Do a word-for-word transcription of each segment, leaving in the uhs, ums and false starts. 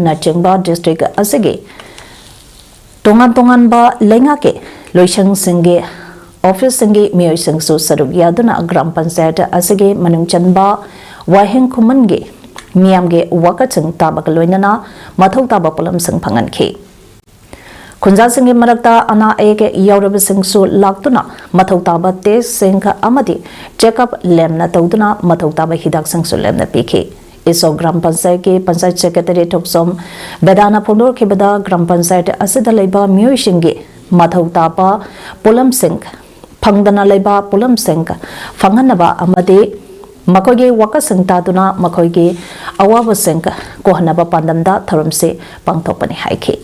ꯅꯆꯤꯡꯕ district ꯑꯁꯤꯒꯤ ꯇꯣꯉꯥꯟ ꯇꯣꯉꯥꯟꯕ ꯂꯩꯉꯥꯛꯀꯤ ꯂꯣꯏꯁꯪꯁꯤꯡꯒꯤ officeꯁꯤꯡꯒꯤ ꯃꯤꯑꯣꯏꯁꯤꯡꯁꯨ ꯁꯔꯨꯛ ꯌꯥꯗꯨꯅ ꯒ꯭ꯔꯥꯝ ꯄꯟꯆꯥꯌꯠ ꯑꯁꯤꯒꯤ ꯃꯅꯨꯡ ꯆꯟꯕ ꯋꯥꯍꯦꯡ ꯈꯨꯃꯟꯒꯤ ꯃꯤꯌꯥꯝꯒꯤ ꯋꯥꯀꯠꯁꯤꯡ ꯇꯥꯕꯒ ꯂꯣꯏꯅꯅ ꯃꯊꯧ ꯇꯥꯕ ꯄꯣꯠꯂꯝꯁꯤꯡ ꯐꯪꯍꯟꯈꯤ꯫ ꯈꯨꯟꯖꯥꯁꯤꯡꯒꯤ ꯃꯔꯛꯇ ꯑꯅꯥ ꯑꯌꯦꯛ ꯌꯥꯎꯔꯕꯁꯤꯡꯁꯨ ꯂꯥꯛꯇꯨꯅ ꯃꯊꯧ ꯇꯥꯕ testꯁꯤꯡ ꯑꯃꯗꯤ checkup ꯂꯦꯝꯅ ꯇꯧꯗꯨꯅ ꯃꯊꯧ ꯇꯥꯕ ꯍꯤꯗꯥꯛꯁꯤꯡꯁꯨ ꯂꯦꯝꯅ ꯄꯤꯈꯤ꯫ ꯏꯁꯣ ꯒ꯭ꯔꯥꯝ ꯄꯟꯆꯥꯌꯠꯀꯤ ꯄꯟꯆꯥꯌꯠ secretary ꯊꯣꯛꯆꯣꯝ ꯕꯦꯗꯥꯅ ꯐꯣꯡꯗꯣꯔꯛꯈꯤꯕꯗ, ꯒ꯭ꯔꯥꯝ ꯄꯟꯆꯥꯌꯠ ꯑꯁꯤꯗ ꯂꯩꯕ ꯃꯤꯑꯣꯏꯁꯤꯡꯒꯤ ꯃꯊꯧ ꯇꯥꯕ ꯄꯣꯠꯂꯝꯁꯤꯡ ꯐꯪꯗꯅ ꯂꯩꯕ ꯄꯣꯠꯂꯝꯁꯤꯡ ꯐꯪꯍꯟꯅꯕ ꯑꯃꯗꯤ ꯃꯈꯣꯏꯒꯤ ꯋꯥꯀꯠꯁꯤꯡ ꯇꯥꯗꯨꯅ ꯃꯈꯣꯏꯒꯤ ꯑꯋꯥꯕꯁꯤꯡ ꯀꯣꯛꯍꯟꯅꯕ ꯄꯥꯟꯗꯝꯗ ꯊꯧꯔꯝꯁꯤ ꯄꯥꯡꯊꯣꯛꯄꯅꯤ ꯍꯥꯏꯈꯤ꯫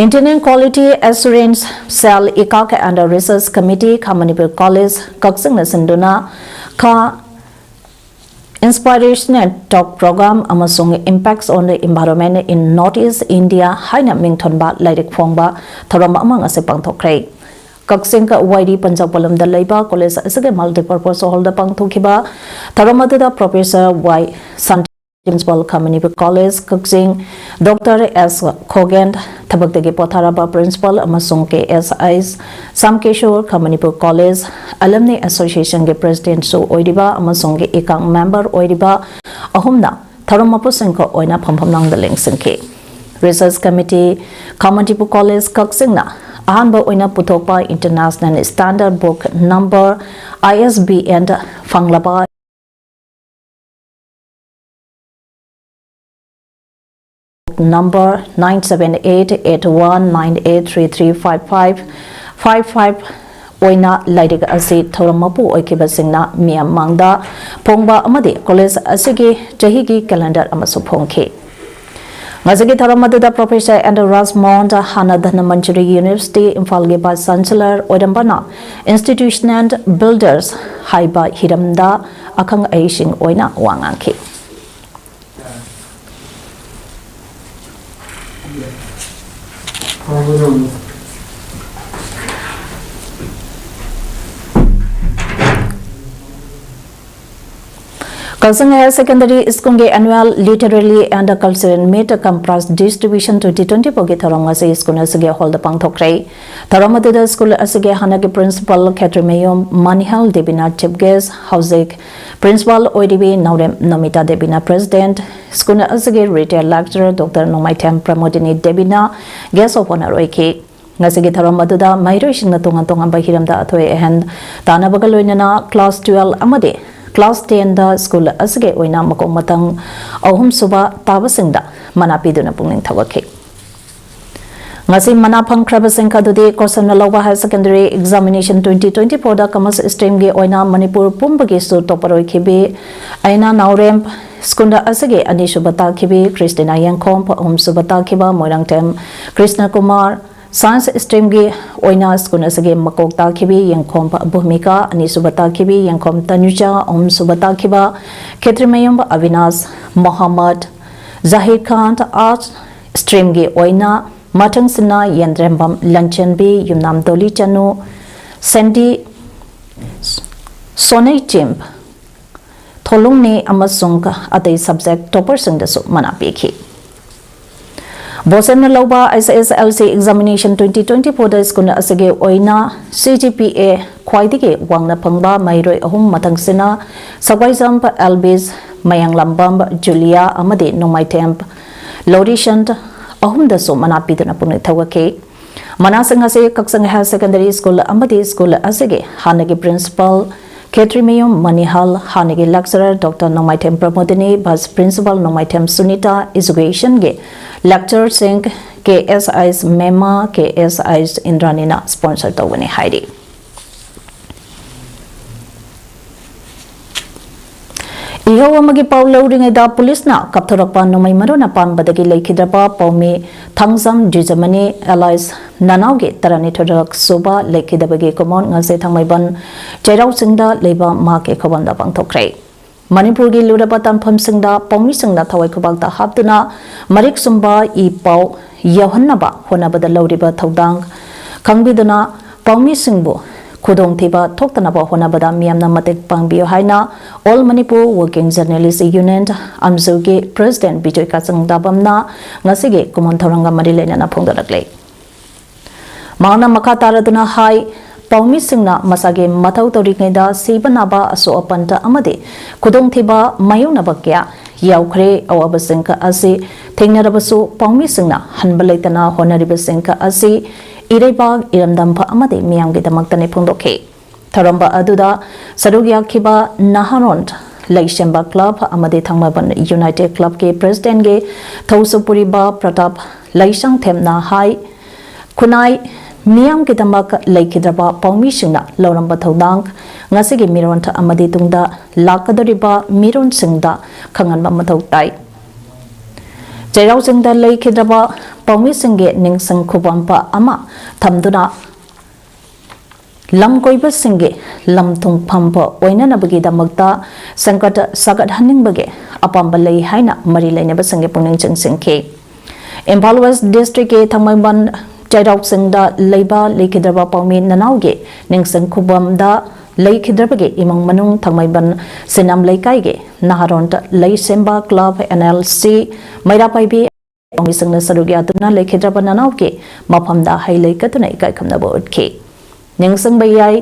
Internal Quality Assurance Cell, ICAC and Research Committee, ꯈꯥ ꯃꯅꯤꯄꯨꯔ College ꯀꯛꯆꯤꯡꯅ ꯁꯤꯟꯗꯨꯅ ꯈꯥ Inspirational Talk Program ꯑꯃꯁꯨꯡ Impacts on the Environment in Northeast India ꯍꯥꯏꯅ ꯃꯤꯡꯊꯣꯟꯕ ꯂꯥꯏꯔꯤꯛ ꯐꯣꯡꯕ ꯊꯧꯔꯝ ꯑꯃ ꯉꯁꯤ ꯄꯥꯡꯊꯣꯛꯈ꯭ꯔꯦ꯫ ꯀꯛꯆꯤꯡ ꯋꯥꯏꯔꯤ ꯄꯟꯆꯥ ꯄꯣꯂꯝꯗ ꯂꯩꯕ college ꯑꯁꯤꯒꯤ multipurpose hallꯗ ꯄꯥꯡꯊꯣꯛꯈꯤꯕ ꯊꯧꯔꯝ ꯑꯗꯨꯗ Professor ꯋꯥꯏ ꯁꯥꯟꯇ, Principal ꯈꯥ ꯃꯅꯤꯄꯨꯔ College ꯀꯛꯆꯤꯡ, Doctor ꯑꯦꯁ ꯈꯣꯒꯦꯟ, ꯊꯕꯛꯇꯒꯤ ꯄꯣꯊꯥꯔꯕ Principal ꯑꯃꯁꯨꯡ ꯀꯦ ꯑꯦꯁ ꯑꯥꯏ ꯁꯥꯝꯀꯦꯁꯣꯔ ꯈꯥ ꯃꯅꯤꯄꯨꯔ College Alumni Associationꯒꯤ Presidentꯁꯨ ꯑꯣꯏꯔꯤꯕ ꯑꯃꯁꯨꯡ ICAC member ꯑꯣꯏꯔꯤꯕ ꯑꯍꯨꯝꯅ ꯊꯧꯔꯝ ꯃꯄꯨꯁꯤꯡ ꯑꯣꯏꯅ ꯐꯝꯐꯝ ꯂꯥꯡꯗ ꯂꯦꯡꯁꯤꯟꯈꯤ꯫ Research Committee ꯈꯥ ꯃꯅꯤꯄꯨꯔ College ꯀꯛꯆꯤꯡꯅ ꯑꯍꯥꯟꯕ ꯑꯣꯏꯅ ꯄꯨꯊꯣꯛꯄ International Standard Book Number, I S B N, ꯐꯪꯂꯕ number nine seven eight eight one nine eight three three five five five five ꯑꯣꯏꯅ ꯂꯥꯏꯔꯤꯛ ꯑꯁꯤ ꯊꯧꯔꯝ ꯃꯄꯨ ꯑꯣꯏꯈꯤꯕꯁꯤꯡꯅ ꯃꯤꯌꯥꯝ ꯃꯥꯡꯗ ꯐꯣꯡꯕ ꯑꯃꯗꯤ college ꯑꯁꯤꯒꯤ ꯆꯍꯤꯒꯤ calendar ꯑꯃꯁꯨ ꯐꯣꯡꯈꯤ꯫ ꯉꯁꯤꯒꯤ ꯊꯧꯔꯝ ꯑꯗꯨꯗ Professor ꯑꯦꯟ ꯔꯥꯖꯃꯣꯍꯟ, ꯍꯥꯟꯅ ꯙꯅꯃꯟꯖꯨꯔꯤ University ꯏꯝꯐꯥꯜꯒꯤ Vice Chancellor ꯑꯣꯏꯔꯝꯕꯅ institutional builders ꯍꯥꯏꯕ ꯍꯤꯔꯝꯗ ꯑꯈꯪ ꯑꯍꯩꯁꯤꯡ ꯑꯣꯏꯅ ꯋꯥ ꯉꯥꯡꯈꯤ꯫ ꯀꯛꯆꯤꯡ Higher Secondary School ꯒꯤ Annual Literary and Cultural Meet cum Prize Distribution twenty twenty-four ꯒꯤ ꯊꯧꯔꯝ ꯉꯁꯤ ꯁ꯭ꯀꯨꯜ ꯑꯁꯤꯒꯤ ꯍꯣꯜꯗ ꯄꯥꯡꯊꯣꯛꯈ꯭ꯔꯦ꯫ ꯊꯧꯔꯝ ꯑꯗꯨꯗ ꯁ꯭ꯀꯨꯜ ꯑꯁꯤꯒꯤ ꯍꯥꯟꯅꯒꯤ ꯄ꯭ꯔꯤꯟꯁꯤꯄꯥꯜ ꯈꯦꯇ꯭ꯔꯤꯃꯌꯨꯝ ꯃꯅꯤꯍꯥꯜ ꯗꯦꯕꯤꯅ ꯆꯤꯐ ꯒꯦꯁ, ꯍꯧꯖꯤꯛ ꯄ꯭ꯔꯤꯟꯁꯤꯄꯥꯜ ꯑꯣꯏꯔꯤꯕꯤ ꯅꯥꯎꯔꯦꯝ ꯅꯣꯃꯤꯇꯥ ꯗꯦꯕꯤꯅ ꯄ꯭ꯔꯦꯁꯤꯗꯦꯟꯠ, ꯁ꯭ꯀꯨꯜ ꯑꯁꯤꯒꯤ retired lecturer doctor Nongmaithem Pramodini ꯗꯦꯕꯤꯅ ꯒꯦꯁ ꯑꯣꯐ ꯑꯣꯅꯔ ꯑꯣꯏꯈꯤ꯫ ꯉꯁꯤꯒꯤ ꯊꯧꯔꯝ ꯑꯗꯨꯗ ꯃꯍꯩꯔꯣꯏꯁꯤꯡꯅ ꯇꯣꯉꯥꯟ ꯇꯣꯉꯥꯟꯕ ꯍꯤꯔꯝꯗ ꯑꯊꯣꯏ ꯑꯍꯦꯟ ꯇꯥꯟꯅꯕꯒ ꯂꯣꯏꯅꯅ ꯀ꯭ꯂꯥꯁ ꯇꯨꯋꯦꯜꯕ ꯑꯃꯗꯤ ꯀ꯭ꯂꯥꯁ ꯇꯦꯟꯗ ꯁ꯭ꯀꯨꯜ ꯑꯁꯤꯒꯤ ꯑꯣꯏꯅ ꯃꯀꯣꯛ ꯃꯊꯪ ꯑꯍꯨꯝꯁꯨꯕ ꯇꯥꯕꯁꯤꯡꯗ ꯃꯅꯥ ꯄꯤꯗꯨꯅ ꯄꯨꯛꯅꯤꯡ ꯊꯧꯒꯠꯈꯤ꯫ ꯉꯁꯤ ꯃꯅꯥ ꯐꯪꯈ꯭ꯔꯕꯁꯤꯡ ꯑꯗꯨꯗꯤ ꯀꯣꯁꯝꯅ ꯂꯧꯕ Higher Secondary Examination twenty twenty-four ꯗ Commerce Stream ꯒꯤ ꯑꯣꯏꯅ ꯃꯅꯤꯄꯨꯔ ꯄꯨꯝꯕꯒꯤꯁꯨ ꯇꯣꯞꯄꯔ ꯑꯣꯏꯈꯤꯕꯤ ꯑꯩꯅ ꯅꯥꯎꯔꯦꯝ, ꯁ꯭ꯀꯨꯜ ꯑꯁꯤꯒꯤ ꯑꯅꯤꯁꯨꯕ ꯇꯥꯈꯤꯕꯤ ꯈ꯭ꯔꯤꯁꯇꯤꯅꯥ ꯌꯦꯡꯈꯣꯝ, ꯑꯍꯨꯝꯁꯨꯕ ꯇꯥꯈꯤꯕ ꯃꯣꯏꯔꯥꯡꯊꯦꯝ ꯀ꯭ꯔꯤꯁꯅ ꯀꯨꯃꯥꯔ, Science Stream ꯒꯤ ꯑꯣꯏꯅ ꯁ꯭ꯀꯨꯜ ꯑꯁꯤꯒꯤ ꯃꯀꯣꯛ ꯇꯥꯈꯤꯕꯤ ꯌꯦꯡꯈꯣꯝ ꯚꯨꯃꯤꯀꯥ, ꯑꯅꯤꯁꯨꯕ ꯇꯥꯈꯤꯕꯤ ꯌꯦꯡꯈꯣꯝ ꯇꯅꯨꯖꯥ, ꯑꯍꯨꯝꯁꯨꯕ ꯇꯥꯈꯤꯕ ꯈꯦꯇ꯭ꯔꯤꯃꯌꯨꯝ ꯑꯕꯤꯅꯥꯁ ꯃꯣꯍꯝꯃꯗ, ꯖꯥꯍꯤꯔ ꯈꯥꯟ꯫ Arts Stream ꯒꯤ ꯑꯣꯏꯅ ꯃꯊꯪꯁꯤꯅ ꯌꯦꯟꯗ꯭ꯔꯦꯝꯕꯝ ꯂꯟꯆꯦꯟꯕꯤ, ꯌꯨꯝꯅꯥꯝ ꯗꯣꯂꯤ ꯆꯅꯨ, ꯁꯦꯟꯗꯤ ꯁꯣꯅꯩꯆꯦꯝ ꯊꯣꯂꯨꯡꯅꯤ ꯑꯃꯁꯨꯡ ꯑꯇꯩ subject topper ꯁꯤꯡꯗꯁꯨ ꯃꯅꯥ ꯄꯤꯈꯤ꯫ ꯕꯣꯁꯦꯝꯅ ꯂꯧꯕ H S S L C Examination twenty twenty-four ꯗ ꯁ꯭ꯀꯨꯜ ꯑꯁꯤꯒꯤ ꯑꯣꯏꯅ C G P A ꯈ꯭ꯋꯥꯏꯗꯒꯤ ꯋꯥꯡꯅ ꯐꯪꯕ ꯃꯍꯩꯔꯣꯏ ꯑꯍꯨꯝ ꯃꯊꯪꯁꯤꯅ ꯁꯒ꯭ꯋꯥꯏꯖꯝ ꯑꯦꯜꯕꯤꯁ, ꯃꯌꯥꯡꯂꯝꯕꯝ ꯖꯨꯂꯤꯌꯥ ꯑꯃꯗꯤ ꯅꯣꯡꯃꯥꯏꯊꯦꯝ ꯂꯣꯔꯤꯁꯟ ꯑꯍꯨꯝꯗꯁꯨ ꯃꯅꯥ ꯄꯤꯗꯨꯅ ꯄꯨꯛꯅꯤꯡ ꯊꯧꯒꯠꯈꯤ꯫ ꯃꯅꯥꯁꯤꯡ ꯑꯁꯤ ꯀꯛꯆꯤꯡ Higher Secondary School ꯑꯃꯗꯤ ꯁ꯭ꯀꯨꯜ ꯑꯁꯤꯒꯤ ꯍꯥꯟꯅꯒꯤ ꯄ꯭ꯔꯤꯟꯁꯤꯄꯥꯜ ꯈꯦꯇ꯭ꯔꯤꯃꯌꯨꯝ ꯃꯅꯤꯍꯥꯜ, ꯍꯥꯟꯅꯒꯤ lecturer doctor Nongmaithem Pramodini, vice principal ꯅꯣꯡꯃꯥꯏꯊꯦꯝ ꯁꯨꯅꯤꯇꯥ, ꯑꯦꯖꯨꯀꯦꯁꯟꯒꯤ ꯂꯦꯛꯆꯔꯔꯁꯤꯡ ꯀꯦ ꯑꯦꯁ ꯑꯥꯏꯁ ꯃꯦꯃꯥ, ꯀꯦ ꯑꯦꯁ ꯑꯥꯏꯁ ꯏꯟꯗ꯭ꯔꯥꯅꯤꯅ ꯁ꯭ꯄꯣꯟꯁꯔ ꯇꯧꯒꯅꯤ ꯍꯥꯏꯔꯤ꯫ ꯏꯍꯧ ꯑꯃꯒꯤ ꯄꯥꯎ ꯂꯧꯔꯤꯉꯩꯗ ꯄꯨꯂꯤꯁꯅ ꯀꯥꯞꯊꯣꯔꯛꯄ ꯅꯣꯡꯃꯩ ꯃꯔꯨꯅ ꯄꯥꯟꯕꯗꯒꯤ ꯂꯩꯈꯤꯗ꯭ꯔꯕ ꯄꯥꯎꯃꯤ ꯊꯥꯡꯖꯝ ꯖꯤꯖꯃꯅꯤ alias ꯅꯅꯥꯎꯒꯤ ꯇꯔꯥꯅꯤꯊꯣꯏꯔꯛ ꯁꯨꯕ ꯂꯩꯈꯤꯗꯕꯒꯤ ꯀꯨꯃꯣꯟ ꯉꯁꯤ ꯊꯥꯡꯃꯩꯕꯟ ꯆꯩꯔꯥꯎ ꯆꯤꯡꯗ ꯂꯩꯕ ꯃꯍꯥꯛꯀꯤ ꯈꯨꯕꯝꯗ ꯄꯥꯡꯊꯣꯛꯈ꯭ꯔꯦ꯫ ꯃꯅꯤꯄꯨꯔꯒꯤ ꯂꯨꯔꯕ ꯇꯥꯟꯐꯝꯁꯤꯡꯗ ꯄꯥꯎꯃꯤꯁꯤꯡꯅ ꯊꯋꯥꯏ ꯈꯨꯕꯥꯛꯇ ꯍꯥꯞꯇꯨꯅ ꯃꯔꯤꯛ ꯆꯨꯝꯕ ꯏ ꯄꯥꯎ ꯌꯧꯍꯟꯅꯕ ꯍꯣꯠꯅꯕꯗ ꯂꯧꯔꯤꯕ ꯊꯧꯗꯥꯡ ꯈꯪꯕꯤꯗꯨꯅ ꯄꯥꯎꯃꯤꯁꯤꯡꯕꯨ ꯈꯨꯗꯣꯡꯊꯤꯕ ꯊꯣꯛꯇꯅꯕ ꯍꯣꯠꯅꯕꯗ ꯃꯤꯌꯥꯝꯅ ꯃꯇꯦꯡ ꯄꯥꯡꯕꯤꯌꯨ ꯍꯥꯏꯅ All Manipur Working Journalist Union, ꯑꯝꯖꯨꯒꯤ President Bijoy ꯀꯥꯆꯪ ꯗꯥꯕꯝꯅ ꯉꯁꯤꯒꯤ ꯀꯨꯝꯑꯣꯟ ꯊꯧꯔꯝꯒ ꯃꯔꯤ ꯂꯩꯅꯅ ꯐꯣꯡꯗꯣꯔꯛꯂꯤ꯫ ꯃꯍꯥꯛꯅ ꯃꯈꯥ ꯇꯥꯔꯗꯨꯅ ꯍꯥꯏ, ꯄꯥꯎꯃꯤꯁꯤꯡꯅ ꯃꯁꯥꯒꯤ ꯃꯊꯧ ꯇꯧꯔꯤꯉꯩꯗ ꯁꯤꯕ ꯅꯥꯕ, ꯑꯁꯣꯛ ꯑꯄꯟ ꯑꯃꯗꯤ ꯈꯨꯗꯣꯡꯊꯤꯕ ꯃꯥꯌꯣꯛꯅꯕ ꯀꯌꯥ ꯌꯥꯎꯈ꯭ꯔꯦ꯫ ꯑꯋꯥꯕꯁꯤꯡ ꯑꯁꯤ ꯊꯦꯡꯅꯔꯕꯁꯨ ꯄꯥꯎꯃꯤꯁꯤꯡꯅ ꯍꯟꯕ ꯂꯩꯇꯅ ꯍꯣꯠꯅꯔꯤꯕꯁꯤꯡ ꯑꯁꯤ ꯏꯔꯩꯕꯥꯛ, ꯏꯔꯝꯗꯝ ꯑꯃꯗꯤ ꯃꯤꯌꯥꯝꯒꯤꯗꯃꯛꯇꯅꯤ ꯐꯣꯡꯗꯣꯛꯈꯤ꯫ ꯊꯧꯔꯝ ꯑꯗꯨꯗ ꯁꯔꯨꯛ ꯌꯥꯈꯤꯕ ꯅꯍꯥꯔꯣꯟ ꯂꯩꯁꯦꯝꯕ club ꯑꯃꯗꯤ ꯊꯥꯡꯃꯩꯕꯟ United Clubꯀꯤ Presidentꯀꯤ ꯊꯧꯁꯨ ꯄꯨꯔꯤꯕ ꯄ꯭ꯔꯇꯥꯞ ꯂꯩꯁꯪꯊꯦꯝꯅ ꯍꯥꯏ, ꯈꯨꯟꯅꯥꯏ ꯃꯤꯌꯥꯝꯒꯤꯗꯃꯛ ꯂꯩꯈꯤꯗ꯭ꯔꯕ ꯄꯥꯎꯃꯤꯁꯤꯡꯅ ꯂꯧꯔꯝꯕ ꯊꯧꯗꯥꯡ ꯉꯁꯤꯒꯤ ꯃꯤꯔꯣꯟ ꯑꯃꯗꯤ ꯇꯨꯡꯗ ꯂꯥꯛꯀꯗꯧꯔꯤꯕ ꯃꯤꯔꯣꯟꯁꯤꯡꯗ ꯈꯪꯍꯟꯕ ꯃꯊꯧ ꯇꯥꯏ꯫ ꯆꯩꯔꯥꯎ ꯆꯤꯡꯗ ꯂꯩꯈꯤꯗ꯭ꯔꯕ ꯄꯥꯎꯃꯤꯁꯤꯡꯒꯤ ꯅꯤꯡꯁꯤꯡ ꯈꯨꯕꯝ ꯑꯃ ꯊꯝꯗꯨꯅ ꯂꯝ ꯀꯣꯏꯕꯁꯤꯡꯒꯤ ꯂꯝ ꯊꯨꯡꯐꯝ ꯑꯣꯏꯅꯅꯕꯒꯤꯗꯃꯛꯇ ꯁꯦꯝꯒꯠ ꯁꯥꯒꯠꯍꯟꯅꯤꯡꯕꯒꯤ ꯑꯄꯥꯝꯕ ꯂꯩ ꯍꯥꯏꯅ ꯃꯔꯤ ꯂꯩꯅꯕꯁꯤꯡꯒꯤ ꯄꯨꯛꯅꯤꯡ ꯆꯤꯡꯁꯤꯟꯈꯤ꯫ ꯏꯝꯐꯥꯜ West Districtꯀꯤ ꯊꯥꯡꯃꯩꯕꯟ ꯆꯩꯔꯥꯎ ꯆꯤꯡꯗ ꯂꯩꯕ ꯂꯩꯈꯤꯗ꯭ꯔꯕ ꯄꯥꯎꯃꯤ ꯅꯅꯥꯎꯒꯤ ꯅꯤꯡꯁꯤꯡ ꯈꯨꯕꯝꯗ ꯂꯩꯈꯤꯗ꯭ꯔꯕꯒꯤ ꯏꯃꯨꯡ ꯃꯅꯨꯡ ꯊꯥꯡꯃꯩꯕꯟ ꯁꯤꯅꯥꯝ ꯂꯩꯀꯥꯏꯒꯤ ꯅꯍꯥꯔꯣꯟ ꯂꯩꯁꯦꯝꯕ club, NLC, ꯃꯩꯔꯥ ꯄꯥꯏꯕꯤ ꯄꯥꯎꯃꯤꯁꯤꯡꯅ ꯁꯔꯨꯛ ꯌꯥꯗꯨꯅ ꯂꯩꯈꯤꯗ꯭ꯔꯕ ꯅꯅꯥꯎꯒꯤ ꯃꯐꯝꯗ ꯍꯩ ꯂꯩ ꯀꯠꯇꯨꯅ ꯏꯀꯥꯏ ꯈꯨꯝꯅꯕ ꯎꯠꯈꯤ꯫ ꯅꯤꯡꯁꯤꯡꯕ ꯌꯥꯏ,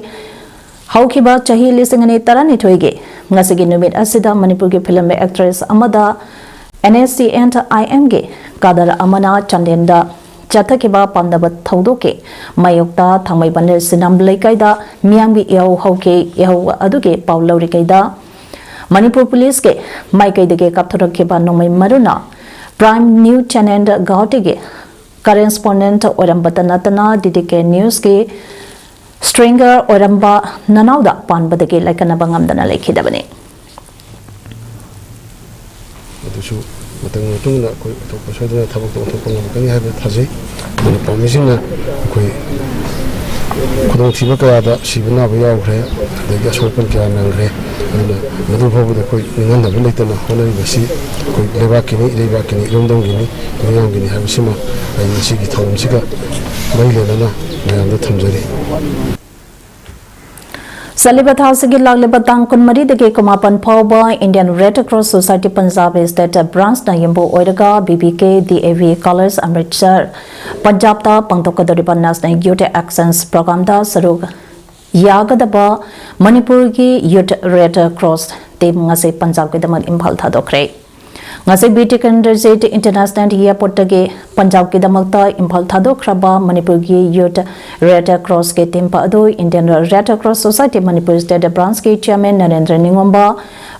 ꯍꯧꯈꯤꯕ ꯆꯍꯤ ꯂꯤꯁꯤꯡ ꯑꯅꯤ ꯇꯔꯥꯅꯤꯊꯣꯏꯒꯤ ꯉꯁꯤꯒꯤ ꯅꯨꯃꯤꯠ ꯑꯁꯤꯗ ꯃꯅꯤꯄꯨꯔꯒꯤ film actress ꯑꯃꯗ NSCN-IMꯒꯤ cadre ꯑꯃꯅ ꯆꯥꯟꯗꯦꯜꯗ ꯆꯠꯊꯈꯤꯕ ꯄꯥꯝꯗꯕ ꯊꯧꯗꯣꯛꯀꯤ ꯃꯥꯌꯣꯛꯇ ꯊꯥꯡꯃꯩꯕꯟ ꯁꯤꯅꯥꯝ ꯂꯩꯀꯥꯏꯗ ꯃꯤꯌꯥꯝꯒꯤ ꯏꯍꯧ ꯍꯧꯈꯤ꯫ ꯏꯍꯧ ꯑꯗꯨꯒꯤ ꯄꯥꯎ ꯂꯧꯔꯤꯉꯩꯗ ꯃꯅꯤꯄꯨꯔ ꯄꯨꯂꯤꯁꯀꯤ ꯃꯥꯏꯀꯩꯗꯒꯤ ꯀꯥꯞꯊꯣꯔꯛꯈꯤꯕ ꯅꯣꯡꯃꯩ ꯃꯔꯨꯅ Prime News Channel ꯒꯧꯍꯥꯇꯤꯒꯤ correspondent ꯑꯣꯏꯔꯝꯕꯇ ꯅꯠꯇꯅ DDK Newsꯀꯤ stringer ꯑꯣꯏꯔꯝꯕ ꯅꯅꯥꯎꯗ ꯄꯥꯟꯕꯗꯒꯤ ꯂꯥꯏꯀꯠꯅꯕ ꯉꯝꯗꯅ ꯂꯩꯈꯤꯗꯕꯅꯤ꯫ ꯑꯗꯨꯁꯨ ꯃꯇꯝꯒꯤ ꯃꯇꯨꯡ ꯏꯟꯅ ꯑꯩꯈꯣꯏ ꯑꯇꯣꯞꯄ ꯁꯣꯏꯗꯅ ꯊꯕꯛꯇꯣ ꯑꯣꯟꯊꯣꯛꯄ ꯉꯝꯒꯅꯤ ꯍꯥꯏꯕ ꯊꯥꯖꯩ꯫ ꯑꯗꯨꯅ ꯄꯥꯎꯃꯤꯁꯤꯡꯅ ꯑꯩꯈꯣꯏ ꯈꯨꯗꯣꯡꯊꯤꯕ ꯀꯌꯥꯗ ꯁꯤꯕ ꯅꯥꯕ ꯌꯥꯎꯈ꯭ꯔꯦ, ꯑꯗꯒꯤ ꯑꯁꯣꯛ ꯑꯄꯟ ꯀꯌꯥ ꯅꯪꯈ꯭ꯔꯦ꯫ ꯑꯗꯨꯅ ꯃꯗꯨ ꯐꯥꯎꯕꯗ ꯑꯩꯈꯣꯏ ꯅꯤꯡꯍꯟꯅꯕ ꯂꯩꯇꯅ ꯍꯣꯠꯅꯔꯤꯕꯁꯤ ꯑꯩꯈꯣꯏ ꯂꯩꯕꯥꯛꯀꯤꯅꯤ, ꯏꯔꯩꯕꯥꯛꯀꯤꯅꯤ, ꯏꯔꯝꯗꯝꯒꯤꯅꯤ, ꯃꯤꯌꯥꯝꯒꯤꯅꯤ ꯍꯥꯏꯕꯁꯤꯃ ꯑꯩ ꯉꯁꯤꯒꯤ ꯊꯧꯔꯝꯁꯤꯒ ꯃꯔꯤ ꯂꯩꯅꯅ ꯃꯌꯥꯝꯗ ꯊꯝꯖꯔꯤ꯫ ꯆꯠꯂꯤꯕ ꯊꯥ ꯑꯁꯤꯒꯤ ꯂꯥꯛꯂꯤꯕ ꯇꯥꯡ ꯀꯨꯟꯃꯔꯤꯗꯒꯤ ꯀꯨꯟꯃꯥꯄꯟ ꯐꯥꯎꯕ Indian Red Cross Society Punjab State Branch ꯅ ꯌꯨꯝꯕꯨ ꯑꯣꯏꯔꯒ B B K D A V College Amritsar, ꯄꯟꯖꯥꯕꯇ ꯄꯥꯡꯊꯣꯛꯀꯗꯧꯔꯤꯕ National Youth Exchange Program ꯗ ꯁꯔꯨꯛ ꯌꯥꯒꯗꯕ ꯃꯅꯤꯄꯨꯔꯒꯤ Youth Red Cross team ꯉꯁꯤ ꯄꯟꯖꯥꯕꯀꯤꯗꯃꯛ ꯏꯝꯐꯥꯜ ꯊꯥꯗꯣꯛꯈ꯭ꯔꯦ꯫ ꯉꯁꯤ ꯕꯤꯔ ꯇꯤꯀꯦꯟꯗ꯭ꯔꯖꯤꯠ International Airport ꯇꯒꯤ ꯄꯟꯖꯥꯕꯀꯤꯗꯃꯛꯇ ꯏꯝꯐꯥꯜ ꯊꯥꯗꯣꯛꯈ꯭ꯔꯕ ꯃꯅꯤꯄꯨꯔꯒꯤ Youth Red Cross ꯀꯤ team ꯑꯗꯨ Indian Red Cross Society Manipur State Branch ꯀꯤ Chairman Narendra ꯅꯤꯉꯣꯝꯕ,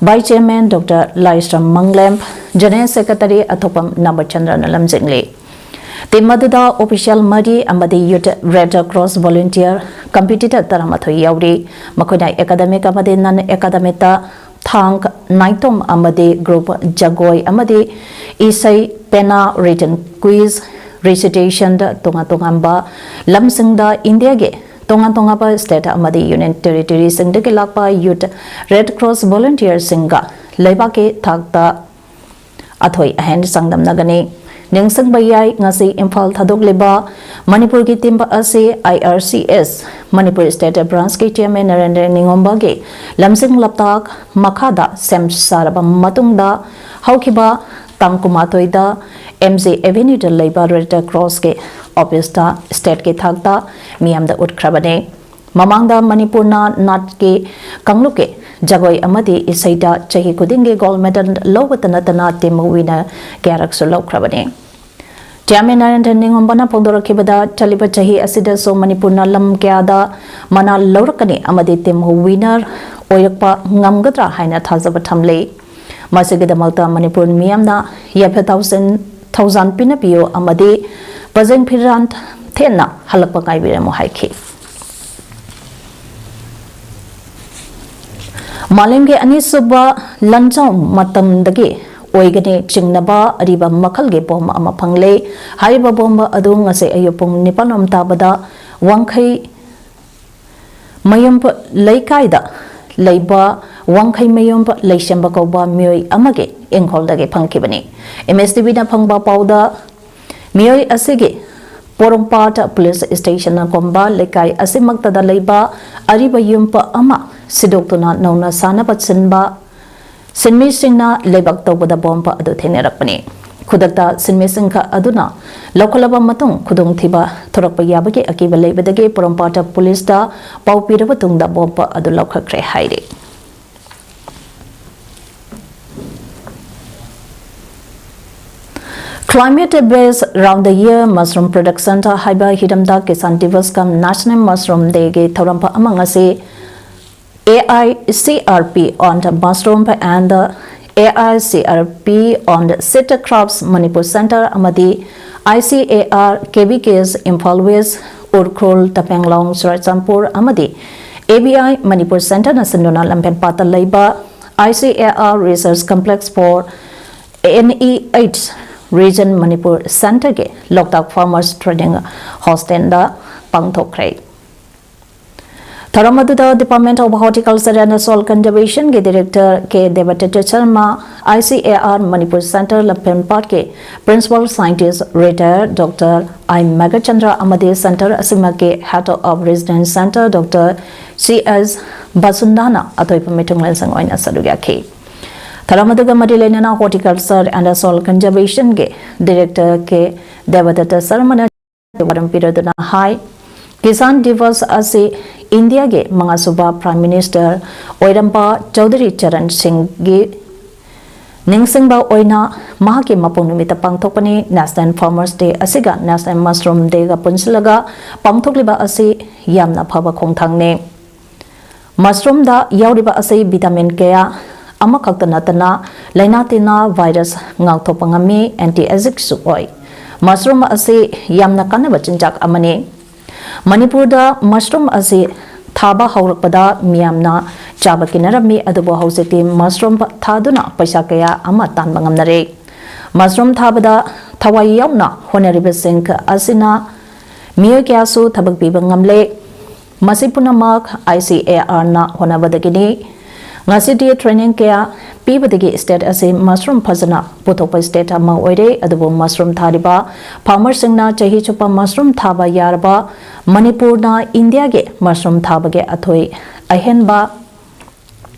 Vice Chairman Doctor ꯂꯥꯏꯁ꯭ꯔꯝ ꯃꯪꯂꯦꯝ, General Secretary ꯑꯊꯣꯛꯄꯝ ꯅꯕꯆꯟꯗ꯭ꯔꯅ ꯂꯝꯖꯤꯡꯂꯤ꯫ Team ꯑꯗꯨꯗ official ꯃꯔꯤ ꯑꯃꯗꯤ Youth Red Cross volunteer competitor ꯇꯔꯥꯃꯥꯊꯣꯏ ꯌꯥꯎꯔꯤ꯫ ꯃꯈꯣꯏꯅ academic ꯑꯃꯗꯤ non academic ꯇ ꯊꯥꯡ, ꯅꯥꯏꯇꯣꯝ ꯑꯃꯗꯤ group ꯖꯒꯣꯏ ꯑꯃꯗꯤ ꯏꯁꯩ, ꯄꯦꯅꯥ, written quiz, recitation ꯗ ꯇꯣꯉꯥꯟ ꯇꯣꯉꯥꯟꯕ ꯂꯝꯁꯤꯡꯗ ꯏꯟꯗꯤꯌꯥꯒꯤ ꯇꯣꯉꯥꯟ ꯇꯣꯉꯥꯟꯕ state ꯑꯃꯗꯤ union territory ꯁꯤꯡꯗꯒꯤ ꯂꯥꯛꯄ Youth Red Cross volunteer ꯁꯤꯡꯒ ꯂꯩꯕꯥꯛꯀꯤ ꯊꯥꯛꯇ ꯑꯊꯣꯏ ꯑꯍꯦꯟ ꯆꯥꯡꯗꯝꯅꯒꯅꯤ꯫ ꯅꯤꯡꯁꯤꯡꯕ ꯌꯥꯏ, ꯉꯁꯤ ꯏꯝꯐꯥꯜ ꯊꯥꯗꯣꯛꯂꯤꯕ ꯃꯅꯤꯄꯨꯔꯒꯤ team ꯑꯁꯤ I R C S Manipur State Branch ꯀꯤ Chairman ꯅꯔꯦꯟꯗ꯭ꯔ ꯅꯤꯉꯣꯝꯕꯒꯤ ꯂꯝꯖꯤꯡ ꯂꯝꯇꯥꯛ ꯃꯈꯥꯗ ꯁꯦꯝ ꯁꯥꯔꯕ ꯃꯇꯨꯡꯗ ꯍꯧꯈꯤꯕ ꯇꯥꯡ ꯀꯨꯟꯃꯥꯊꯣꯏꯗ M G Avenue ꯗ ꯂꯩꯕ Red Cross ꯀꯤ office ꯇ state ꯀꯤ ꯊꯥꯛꯇ ꯃꯤꯌꯥꯝꯗ ꯎꯠꯈ꯭ꯔꯕꯅꯤ꯫ ꯃꯃꯥꯡꯗ ꯃꯅꯤꯄꯨꯔꯅ ꯅꯥꯠꯀꯤ ꯀꯥꯡꯂꯨꯞꯀꯤ ꯖꯒꯣꯏ ꯑꯃꯗꯤ ꯏꯁꯩꯗ ꯆꯍꯤ ꯈꯨꯗꯤꯡꯒꯤ gold medal ꯂꯧꯕꯇ ꯅꯠꯇꯅ team winner ꯀꯌꯥꯔꯛꯁꯨ ꯂꯧꯈ꯭ꯔꯕꯅꯤ꯫ Chairman ꯅꯔꯦꯟꯗ꯭ꯔ ꯅꯤꯉꯣꯝꯕꯅ ꯐꯣꯡꯗꯣꯔꯛꯈꯤꯕꯗ, ꯆꯠꯂꯤꯕ ꯆꯍꯤ ꯑꯁꯤꯗꯁꯨ ꯃꯅꯤꯄꯨꯔꯅ ꯂꯝ ꯀꯌꯥꯗ ꯃꯅꯥ ꯂꯧꯔꯛꯀꯅꯤ ꯑꯃꯗꯤ team winner ꯑꯣꯏꯔꯛꯄ ꯉꯝꯒꯗ꯭ꯔꯥ ꯍꯥꯏꯅ ꯊꯥꯖꯕ ꯊꯝꯂꯤ꯫ ꯃꯁꯤꯒꯤꯗꯃꯛꯇ ꯃꯅꯤꯄꯨꯔ ꯃꯤꯌꯥꯝꯅ ꯌꯥꯏꯐ ꯊꯧꯁꯤꯟ-, ꯊꯧꯖꯥꯟ ꯄꯤꯅꯕꯤꯌꯨ ꯑꯃꯗꯤ ꯄꯖꯦꯡ ꯐꯤꯔꯥꯟ ꯊꯦꯟꯅ ꯍꯜꯂꯛꯄ ꯉꯥꯏꯕꯤꯔꯝꯃꯨ ꯍꯥꯏꯈꯤ꯫ ꯃꯥꯂꯦꯝꯒꯤ ꯑꯅꯤꯁꯨꯕ ꯂꯥꯟꯖꯥꯎ ꯃꯇꯝꯗꯒꯤ ꯑꯣꯏꯒꯅꯤ ꯆꯤꯡꯅꯕ ꯑꯔꯤꯕ ꯃꯈꯜꯒꯤ ꯕꯣꯝ ꯑꯃ ꯐꯪꯂꯦ꯫ ꯍꯥꯏꯔꯤꯕ ꯕꯣꯝ ꯑꯗꯨ ꯉꯁꯤ ꯑꯌꯨꯛ ꯄꯨꯡ ꯅꯤꯄꯥꯟ ꯔꯣꯝ ꯇꯥꯕꯗ ꯋꯥꯡꯈꯩ ꯃꯌꯨꯝ ꯂꯩꯀꯥꯏꯗ ꯂꯩꯕ ꯋꯥꯡꯈꯩ ꯃꯌꯨꯝ ꯂꯩꯁꯦꯝꯕ ꯀꯧꯕ ꯃꯤꯑꯣꯏ ꯑꯃꯒꯤ ꯏꯪꯈꯣꯜꯗꯒꯤ ꯐꯪꯈꯤꯕꯅꯤ꯫ M S T V ꯅ ꯐꯪꯕ ꯄꯥꯎꯗ ꯃꯤꯑꯣꯏ ꯑꯁꯤꯒꯤ ꯄꯣꯔꯣꯝꯄꯥꯠ ꯄꯨꯂꯤꯁ ꯁ꯭ꯇꯦꯁꯟꯅ ꯀꯣꯝꯕ ꯂꯩꯀꯥꯏ ꯑꯁꯤꯃꯛꯇꯗ ꯂꯩꯕ ꯑꯔꯤꯕ ꯌꯨꯝ ꯑꯃ ꯁꯤꯗꯣꯛꯇꯨꯅ ꯅꯧꯅ ꯁꯥꯅꯕ ꯁꯤꯟꯕ ꯁꯤꯟꯃꯤꯁꯤꯡꯅ ꯂꯩꯕꯥꯛ ꯇꯧꯕꯗ ꯕꯣꯝꯕ ꯑꯗꯨ ꯊꯦꯡꯅꯔꯛꯄꯅꯤ꯫ ꯈꯨꯗꯛꯇ ꯁꯤꯟꯃꯤꯁꯤꯡ ꯈ-, ꯑꯗꯨꯅ ꯂꯧꯈꯠꯂꯕ ꯃꯇꯨꯡ ꯈꯨꯗꯣꯡꯊꯤꯕ ꯊꯣꯔꯛꯄ ꯌꯥꯕꯒꯤ ꯑꯀꯤꯕ ꯂꯩꯕꯗꯒꯤ ꯄꯣꯔꯣꯝꯄꯥꯠ ꯄꯨꯂꯤꯁꯇ ꯄꯥꯎ ꯄꯤꯔꯕ ꯇꯨꯡꯗ ꯕꯣꯝꯕ ꯑꯗꯨ ꯂꯧꯈꯠꯈ꯭ꯔꯦ ꯍꯥꯏꯔꯤ꯫ Climate Based Round the Year Mushroom Production ꯍꯥꯏꯕ ꯍꯤꯔꯝꯗ ꯀꯤꯁꯥꯟ ꯗꯤꯕꯁ ꯀꯝ National Mushroom Day ꯒꯤ ꯊꯧꯔꯝ ꯑꯃ ꯉꯁꯤ A I C R P on the Mushroom and A I C R P on the Citrus Crops Manipur Center ꯑꯃꯗꯤ I C A R K V Ks Imphal West, Ukhrul, Tamenglong, Churachandpur ꯑꯃꯗꯤ A B I Manipur Center ꯅ ꯁꯤꯟꯗꯨꯅ ꯂꯝꯐꯦꯜꯄꯥꯠꯇ ꯂꯩꯕ I C A R Research Complex for N E H Region Manipur Center ꯒꯤ ꯂꯣꯛꯇꯥꯛ Farmers Training Hostel ꯗ ꯄꯥꯡꯊꯣꯛꯈ꯭ꯔꯦ꯫ ꯊꯧꯔꯝ ꯑꯗꯨꯗ Department of Horticulture and Soil Conservation ꯒꯤ Director K Debatrita Sharma, I C A R Manipur Center ꯂꯝꯐꯦꯜꯄꯥꯠꯀꯤ Principal Scientist Retired Doctor I Meghachandra ꯑꯃꯗꯤ Center ꯑꯁꯤꯃꯛꯀꯤ Head of Residence Center Doctor C S ꯕꯁꯨꯟꯗꯥꯅ ꯑꯊꯣꯏꯕ ꯃꯤꯊꯨꯡꯂꯦꯟꯁꯤꯡ ꯑꯣꯏꯅ ꯁꯔꯨꯛ ꯌꯥꯈꯤ꯫ ꯊꯧꯔꯝ ꯑꯗꯨꯒ ꯃꯔꯤ ꯂꯩꯅꯅ Horticulture and Soil Conservation ꯒꯤ Director K ꯗꯦꯕꯗꯠꯇ ꯁꯔꯃꯅ ꯋꯥꯔꯝ ꯄꯤꯔꯗꯨꯅ ꯍꯥꯏ, ꯀꯤꯁꯥꯟ ꯗꯤꯕꯁ ꯑꯁꯤ ꯏꯟꯗꯤꯌꯥꯒꯤ ꯃꯉꯥꯁꯨꯕ Prime Minister ꯑꯣꯏꯔꯝꯕ ꯆꯧꯙꯔꯤ ꯆꯔꯟ ꯁꯤꯡꯒꯤ ꯅꯤꯡꯁꯤꯡꯕ ꯑꯣꯏꯅ ꯃꯍꯥꯛꯀꯤ ꯃꯄꯣꯛ ꯅꯨꯃꯤꯠꯇ ꯄꯥꯡꯊꯣꯛꯄꯅꯤ꯫ National Farmers Day ꯑꯁꯤꯒ National Mushroom Day ꯒ ꯄꯨꯟꯁꯤꯜꯂꯒ ꯄꯥꯡꯊꯣꯛꯂꯤꯕ ꯑꯁꯤ ꯌꯥꯝꯅ ꯐꯕ ꯈꯣꯡꯊꯥꯡꯅꯤ꯫ Mushroom ꯗ ꯌꯥꯎꯔꯤꯕ ꯑꯁꯤ vitamin ꯀꯌꯥ ꯑꯃꯈꯛꯇ ꯅꯠꯇꯅ ꯂꯥꯏꯅꯥ ꯇꯤꯟꯅꯥ virus ꯉꯥꯛꯊꯣꯛꯄ ꯉꯝꯃꯤ, anti-ageing ꯁꯨ ꯑꯣꯏ꯫ Mushroom ꯑꯁꯤ ꯌꯥꯝꯅ ꯀꯥꯟꯅꯕ ꯆꯤꯟꯖꯥꯛ ꯑꯃꯅꯤ꯫ ꯃꯅꯤꯄꯨꯔꯗ mushroom ꯑꯁꯤ ꯊꯥꯕ ꯍꯧꯔꯛꯄꯗ ꯃꯤꯌꯥꯝꯅ ꯆꯥꯕ ꯀꯤꯅꯔꯝꯃꯤ, ꯑꯗꯨꯕꯨ ꯍꯧꯖꯤꯛꯇꯤ mushroom ꯊꯥꯗꯨꯅ ꯄꯩꯁꯥ ꯀꯌꯥ ꯑꯃ ꯇꯥꯟꯕ ꯉꯝꯅꯔꯦ꯫ Mushroom ꯊꯥꯕꯗ ꯊꯋꯥꯏ ꯌꯥꯎꯅ ꯍꯣꯠꯅꯔꯤꯕꯁꯤꯡ ꯑꯁꯤꯅ ꯃꯤꯑꯣꯏ ꯀꯌꯥꯁꯨ ꯊꯕꯛ ꯄꯤꯕ ꯉꯝꯂꯦ꯫ ꯃꯁꯤ ꯄꯨꯝꯅꯃꯛ I C A R ꯅ ꯍꯣꯠꯅꯕꯗꯒꯤꯅꯤ꯫ ꯉꯁꯤꯗꯤ training ꯀꯌꯥ ꯄꯤꯕꯗꯒꯤ state ꯑꯁꯤ mushroom ꯐꯖꯅ ꯄꯨꯊꯣꯛꯄ state ꯑꯃ ꯑꯣꯏꯔꯦ꯫ ꯑꯗꯨꯕꯨ mushroom ꯊꯥꯔꯤꯕ farmerꯁꯤꯡꯅ ꯆꯍꯤ ꯆꯨꯞꯄ mushroom ꯊꯥꯕ ꯌꯥꯔꯕ ꯃꯅꯤꯄꯨꯔꯅ ꯏꯟꯗꯤꯌꯥꯒꯤ mushroom ꯊꯥꯕꯒꯤ ꯑꯊꯣꯏ ꯑꯍꯦꯟꯕ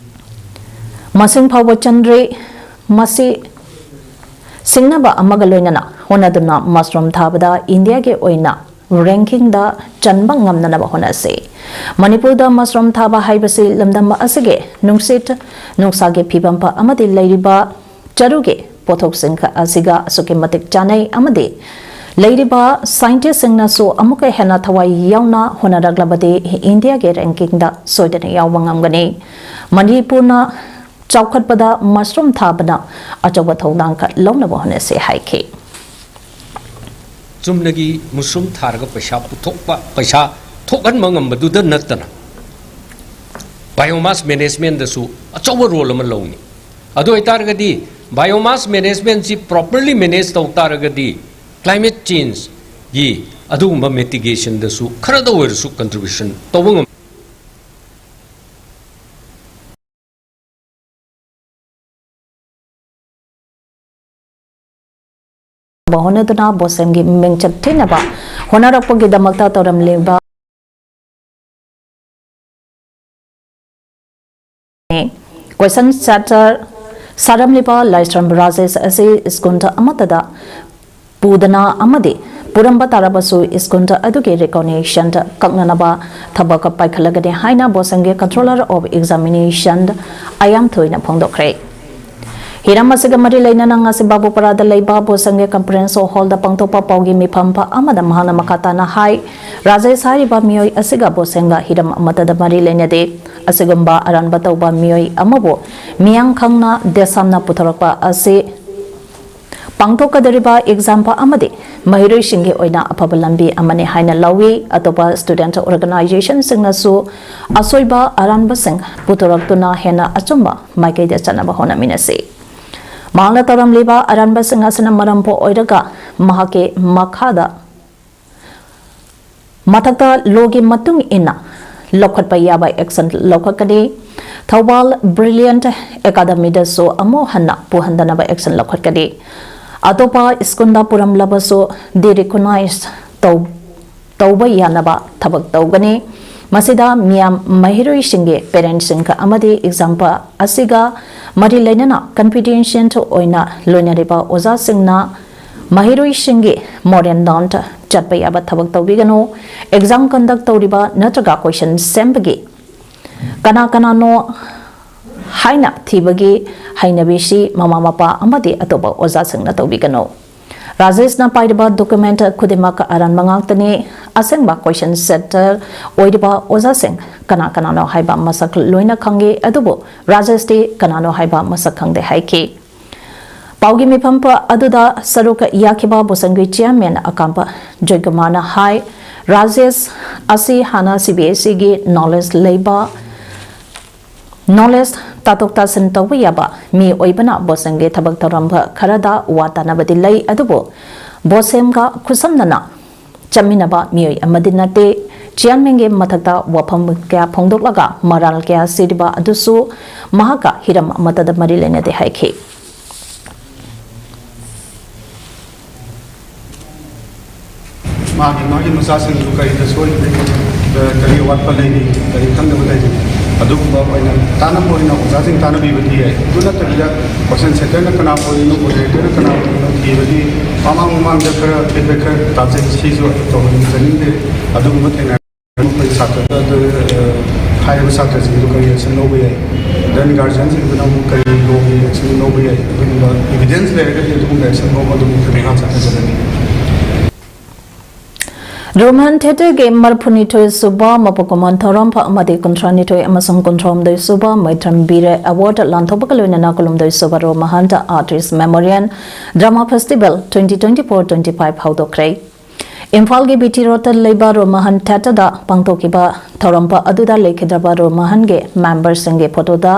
ꯃꯁꯤꯡ ꯐꯥꯎꯕ ꯆꯟꯗ꯭ꯔꯤ꯫ ꯃꯁꯤ ꯁꯤꯡꯅꯕ ꯑꯃꯒ ꯂꯣꯏꯅꯅ ꯍꯣꯠꯅꯗꯨꯅ mushroom ꯊꯥꯕꯗ ꯏꯟꯗꯤꯌꯥꯒꯤ ꯑꯣꯏꯅ rankingꯗ ꯆꯟꯕ ꯉꯝꯅꯅꯕ ꯍꯣꯠꯅꯁꯤ꯫ ꯃꯅꯤꯄꯨꯔꯗ mushroom ꯊꯥꯕ ꯍꯥꯏꯕꯁꯤ ꯂꯝꯗꯝ ꯑꯁꯤꯒꯤ ꯅꯨꯡꯁꯤꯠ ꯅꯨꯡꯁꯥꯒꯤ ꯐꯤꯕꯝ ꯑꯃꯗꯤ ꯂꯩꯔꯤꯕ ꯆꯔꯨꯒꯤ ꯄꯣꯠꯊꯣꯛꯁꯤꯡ ꯑꯁꯤꯒ ꯑꯁꯨꯛꯀꯤ ꯃꯇꯤꯛ ꯆꯥꯟꯅꯩ ꯑꯃꯗꯤ ꯂꯩꯔꯤꯕ scientistꯁꯤꯡꯅꯁꯨ ꯑꯃꯨꯛꯀ ꯍꯦꯟꯅ ꯊꯋꯥꯏ ꯌꯥꯎꯅ ꯍꯣꯠꯅꯔꯛꯂꯕꯗꯤ ꯏꯟꯗꯤꯌꯥꯒꯤ rankingꯗ ꯁꯣꯏꯗꯅ ꯌꯥꯎꯕ ꯉꯝꯒꯅꯤ꯫ ꯃꯅꯤꯄꯨꯔꯅ ꯆꯥꯎꯈꯠꯄꯗ mushroom ꯊꯥꯕꯅ ꯑꯆꯧꯕ ꯊꯧꯗꯥꯡ ꯂꯧꯅꯕ ꯍꯣꯠꯅꯁꯤ ꯍꯥꯏꯈꯤ꯫ ꯆꯨꯝꯅꯒꯤ mushroom ꯊꯥꯔꯒ ꯄꯩꯁꯥ ꯄꯨꯊꯣꯛꯄ, ꯄꯩꯁꯥ ꯊꯣꯛꯍꯟꯕ ꯉꯝꯕꯗꯨꯗ ꯅꯠꯇꯅ biomass managementꯗꯁꯨ ꯑꯆꯧꯕ role ꯑꯃ ꯂꯧꯅꯤ꯫ ꯑꯗꯨ ꯑꯣꯏꯇꯥꯔꯒꯗꯤ biomass managementꯁꯤ properly manage ꯇꯧ ꯇꯥꯔꯒꯗꯤ climate changeꯒꯤ ꯑꯗꯨꯒꯨꯝꯕ mitigationꯗꯁꯨ ꯈꯔꯗ ꯑꯣꯏꯔꯁꯨ contribution ꯇꯧꯕ ꯉꯝ ꯍꯣꯠꯅꯗꯨꯅ ꯕꯣꯁꯦꯝꯒꯤ ꯃꯤꯡꯆꯠ ꯊꯤꯅꯕ ꯍꯣꯠꯅꯔꯛꯄꯒꯤꯗꯃꯛꯇ ꯇꯧꯔꯝꯂꯤꯕ question set ꯁꯥꯔꯝꯂꯤꯕ ꯂꯥꯏꯁ꯭ꯔꯝ ꯔꯥꯖꯦꯁ ꯑꯁꯤ ꯁ꯭ꯀꯨꯜ ꯑꯃꯠꯇꯗ ꯄꯨꯗꯅ ꯑꯃꯗꯤ ꯄꯨꯔꯝꯕ ꯇꯥꯔꯕꯁꯨ ꯁ꯭ꯀꯨꯜ ꯑꯗꯨꯒꯤ recognition ꯀꯛꯅꯅꯕ ꯊꯕꯛ ꯄꯥꯏꯈꯠꯂꯒꯅꯤ ꯍꯥꯏꯅ ꯕꯣꯁꯦꯝꯒꯤ Controller of Examination ꯑꯌꯥꯝꯊꯣꯏꯅ ꯐꯣꯡꯗꯣꯛꯈ꯭ꯔꯦ꯫ ꯍꯤꯔꯝ ꯑꯁꯤꯒ ꯃꯔꯤ ꯂꯩꯅꯅ ꯉꯁꯤ ꯕꯥꯕꯨꯄꯔꯥꯗ ꯂꯩꯕ ꯕꯣꯁꯦꯝꯒꯤ conference hallꯗ ꯄꯥꯡꯊꯣꯛꯄ ꯄꯥꯎꯒꯤ ꯃꯤꯐꯝ ꯑꯃꯗ ꯃꯍꯥꯛꯅ ꯃꯈꯥ ꯇꯥꯅ ꯍꯥꯏ, ꯔꯥꯖꯦꯁ ꯍꯥꯏꯔꯤꯕ ꯃꯤꯑꯣꯏ ꯑꯁꯤꯒ ꯕꯣꯁꯦꯝꯒ ꯍꯤꯔꯝ ꯑꯃꯠꯇꯗ ꯃꯔꯤ ꯂꯩꯅꯗꯦ꯫ ꯑꯁꯤꯒꯨꯝꯕ ꯑꯔꯥꯟꯕ ꯇꯧꯕ ꯃꯤꯑꯣꯏ ꯑꯃꯕꯨ ꯃꯤꯌꯥꯝ ꯈꯪꯅ ꯗꯦꯁꯥꯝꯅ ꯄꯨꯊꯣꯔꯛꯄ ꯑꯁꯤ ꯄꯥꯡꯊꯣꯛꯀꯗꯧꯔꯤꯕ exam ꯑꯃꯗꯤ ꯃꯍꯩꯔꯣꯏꯁꯤꯡꯒꯤ ꯑꯣꯏꯅ ꯑꯐꯕ ꯂꯝꯕꯤ ꯑꯃꯅꯤ ꯍꯥꯏꯅ ꯂꯧꯏ꯫ ꯑꯇꯣꯞꯄ student organizationꯁꯤꯡꯅꯁꯨ ꯑꯁꯣꯏꯕ ꯑꯔꯥꯟꯕꯁꯤꯡ ꯄꯨꯊꯣꯔꯛꯇꯨꯅ ꯍꯦꯟꯅ ꯑꯆꯨꯝꯕ ꯃꯥꯏꯀꯩꯗ ꯆꯠꯅꯕ ꯍꯣꯠꯅꯃꯤꯟꯅꯁꯤ꯫ ꯃꯍꯥꯛꯅ ꯇꯧꯔꯝꯂꯤꯕ ꯑꯔꯥꯟꯕꯁꯤꯡ ꯑꯁꯤꯅ ꯃꯔꯝ ꯑꯣꯏꯔꯒ ꯃꯍꯥꯛꯀꯤ ꯃꯈꯥꯗ ꯃꯊꯛꯇ lawꯒꯤ ꯃꯇꯨꯡ ꯏꯟꯅ ꯂꯧꯈꯠꯄ ꯌꯥꯕ action ꯂꯧꯈꯠꯀꯅꯤ꯫ ꯊꯧꯕꯥꯜ ꯕ꯭ꯔꯤꯂꯤꯌꯟꯠ ꯑꯦꯀꯥꯗꯃꯤꯗꯁꯨ ꯑꯃꯨꯛ ꯍꯟꯅ ꯄꯨꯍꯟꯗꯅꯕ action ꯂꯧꯈꯠꯀꯅꯤ꯫ ꯑꯇꯣꯞꯄ ꯁ꯭ꯀꯨꯜꯗ ꯄꯨꯔꯝꯂꯕꯁꯨ derecognise ꯇꯧ-, ꯇꯧꯕ ꯌꯥꯅꯕ ꯊꯕꯛ ꯇꯧꯒꯅꯤ꯫ ꯃꯁꯤꯗ ꯃꯤꯌꯥꯝ, ꯃꯍꯩꯔꯣꯏꯁꯤꯡꯒꯤ parentꯁꯤꯡꯒ ꯑꯃꯗꯤ exam ꯑꯁꯤꯒ ꯃꯔꯤ ꯂꯩꯅꯅ confidential ꯑꯣꯏꯅ ꯂꯣꯏꯅꯔꯤꯕ ꯑꯣꯖꯥꯁꯤꯡꯅ ꯃꯍꯩꯔꯣꯏꯁꯤꯡꯒꯤ moral down ꯆꯠꯄ ꯌꯥꯕ ꯊꯕꯛ ꯇꯧꯕꯤꯒꯅꯨ꯫ Exam conduct ꯇꯧꯔꯤꯕ ꯅꯠꯇ꯭ꯔꯒ question ꯁꯦꯝꯕꯒꯤ ꯀꯅꯥ ꯀꯅꯥꯅꯣ ꯍꯥꯏꯅ ꯊꯤꯕꯒꯤ ꯍꯩꯅꯕꯤꯁꯤ ꯃꯃꯥ ꯃꯄꯥ ꯑꯃꯗꯤ ꯑꯇꯣꯞꯄ ꯑꯣꯖꯥꯁꯤꯡꯅ ꯇꯧꯕꯤꯒꯅꯨ꯫ ꯔꯥꯖꯦꯁꯅ ꯄꯥꯏꯔꯤꯕ document ꯈꯨꯗꯤꯡꯃꯛ ꯑꯔꯥꯟꯕ ꯉꯥꯛꯇꯅꯤ꯫ ꯑꯁꯦꯡꯕ question setter ꯑꯣꯏꯔꯤꯕ ꯑꯣꯖꯥꯁꯤꯡ ꯀꯅꯥ ꯀꯅꯥꯅꯣ ꯍꯥꯏꯕ ꯃꯁꯛ ꯂꯣꯏꯅ ꯈꯪꯏ, ꯑꯗꯨꯕꯨ ꯔꯥꯖꯦꯁꯇꯤ ꯀꯅꯥꯅꯣ ꯍꯥꯏꯕ ꯃꯁꯛ ꯈꯪꯗꯦ ꯍꯥꯏꯈꯤ꯫ ꯄꯥꯎꯒꯤ ꯃꯤꯐꯝ ꯄ-, ꯑꯗꯨꯗ ꯁꯔꯨꯛ ꯌꯥꯈꯤꯕ ꯕꯣꯁꯪꯒꯤ chairman ꯑꯀꯥꯝꯕ ꯖꯣꯏꯀꯨꯃꯥꯔꯅ ꯍꯥꯏ, ꯔꯥꯖꯦꯁ ꯑꯁꯤ ꯍꯥꯟꯅ CBSEꯒꯤ knowledge ꯂꯩꯕ, knowledge ꯇꯥꯊꯣꯛ ꯇꯥꯁꯤꯟ ꯇꯧꯕ ꯌꯥꯕ ꯃꯤ ꯑꯣꯏꯕꯅ ꯕꯣꯁꯪꯒꯤ ꯊꯕꯛ ꯊꯧꯔꯝ ꯈꯔꯗ ꯋꯥ ꯇꯥꯅꯕꯗꯤ ꯂꯩ, ꯑꯗꯨꯕꯨ ꯕꯣꯁꯦꯝꯒ ꯈꯨꯠꯁꯝꯅꯅ ꯆꯠꯃꯤꯟꯅꯕ ꯃꯤꯑꯣꯏ ꯑꯃꯗꯤ ꯅꯠꯇꯦ꯫ Chairmanꯒꯤ ꯃꯊꯛꯇ ꯋꯥꯐꯝ ꯀꯌꯥ ꯐꯣꯡꯗꯣꯛꯂꯒ ꯃꯔꯥꯜ ꯀꯌꯥ ꯁꯤꯔꯤꯕ ꯑꯗꯨꯁꯨ ꯃꯍꯥꯛꯀ ꯍꯤꯔꯝ ꯑꯃꯠꯇꯗ ꯃꯔꯤ ꯂꯩꯅꯗꯦ ꯍꯥꯏꯈꯤ꯫ ꯃꯥꯒꯤ, ꯃꯥꯒꯤ ꯃꯆꯥꯁꯤꯡꯗꯨ ꯀꯔꯤꯗ ꯁꯣꯏꯔꯤꯕꯒꯦ, ꯀꯔꯤ ꯑꯋꯥꯠꯄ ꯂꯩꯔꯤ, ꯀꯔꯤ ꯈꯪꯗꯕ ꯂꯩꯔꯤ, ꯑꯗꯨꯒꯨꯝꯕ ꯑꯣꯏꯅ ꯇꯥꯟꯅꯕ ꯑꯣꯏꯅ ꯑꯣꯖꯥꯁꯤꯡ ꯇꯥꯟꯅꯕꯤꯕꯗꯤ ꯌꯥꯏ꯫ ꯑꯗꯨ ꯅꯠꯇꯕꯤꯗ question setterꯅ ꯀꯅꯥ ꯑꯣꯏꯔꯤꯅꯣ, moderatorꯅ ꯀꯅꯥ ꯑꯣꯏꯔꯤꯅꯣ ꯊꯤꯕꯗꯤ ꯃꯃꯥꯡ ꯃꯃꯥꯡꯗ ꯈꯔ feedback ꯈꯔ ꯇꯥꯖꯩ, ꯁꯤꯁꯨ ꯑꯩ ꯇꯧꯍꯟꯅꯤꯡꯖꯅꯤꯡꯗꯦ꯫ ꯑꯗꯨꯒꯨꯝꯕ ꯊꯦꯡꯅꯔꯒ ꯑꯩꯈꯣꯏ ꯁꯥꯇ꯭ꯔꯗ ꯑꯗꯨ, ꯑ, ꯍꯥꯏꯔꯤꯕ ꯁꯥꯇ꯭ꯔꯁꯤꯡꯗꯨ ꯀꯔꯤ action ꯂꯧꯕ ꯌꯥꯏ, then guardianꯁꯤꯡꯗꯨꯅ ꯑꯃꯨꯛ ꯀꯔꯤ lawꯒꯤ action ꯂꯧꯕ ꯌꯥꯏ, ꯑꯗꯨꯒꯨꯝꯕ evidence ꯂꯩꯔꯒꯗꯤ ꯑꯗꯨꯒꯨꯝꯕ action ꯂꯧꯕ ꯑꯗꯨꯝ ꯑꯩꯈꯣꯏ ꯃꯈꯥ ꯆꯠꯊꯖꯒꯅꯤ꯫ ꯔꯣꯃꯥꯟ ꯊꯤꯌꯦꯇꯔꯒꯤ ꯃꯔꯤꯐꯨꯅꯤꯊꯣꯏ ꯁꯨꯕ ꯃꯄꯣꯛ ꯀꯨꯝꯑꯣꯟ ꯊꯧꯔꯝ ꯑꯃꯗꯤ ꯀꯨꯟꯊ꯭ꯔꯥꯅꯤꯊꯣꯏ ꯑꯃꯁꯨꯡ ꯀꯨꯟꯊ꯭ꯔꯥꯍꯨꯝꯗꯣꯏ ꯁꯨꯕ ꯃꯩꯇ꯭ꯔꯝ ꯕꯤꯔꯦ ꯑꯦꯋꯥꯔꯗ ꯂꯥꯟꯊꯣꯛꯄꯒ ꯂꯣꯏꯅꯅ ꯀꯨꯟꯍꯨꯝꯗꯣꯏ ꯁꯨꯕ ꯔꯣꯃꯥꯍꯟꯇ Artist Memorial Drama Festival twenty twenty-four twenty-five ꯍꯧꯗꯣꯛꯈ꯭ꯔꯦ꯫ ꯏꯝꯐꯥꯜꯒꯤ ꯕꯤ ꯇꯤ ꯔꯣꯗꯇ ꯂꯩꯕ ꯔꯣꯃꯥꯍꯟ ꯊꯤꯌꯦꯇꯔꯗ ꯄꯥꯡꯊꯣꯛꯈꯤꯕ ꯊꯧꯔꯝ ꯑꯗꯨꯗ ꯂꯩꯈꯤꯗ꯭ꯔꯕ ꯔꯣꯃꯥꯍꯟꯒꯤ ꯃꯦꯝꯕꯔꯁꯤꯡꯒꯤ ꯐꯣꯇꯣꯗ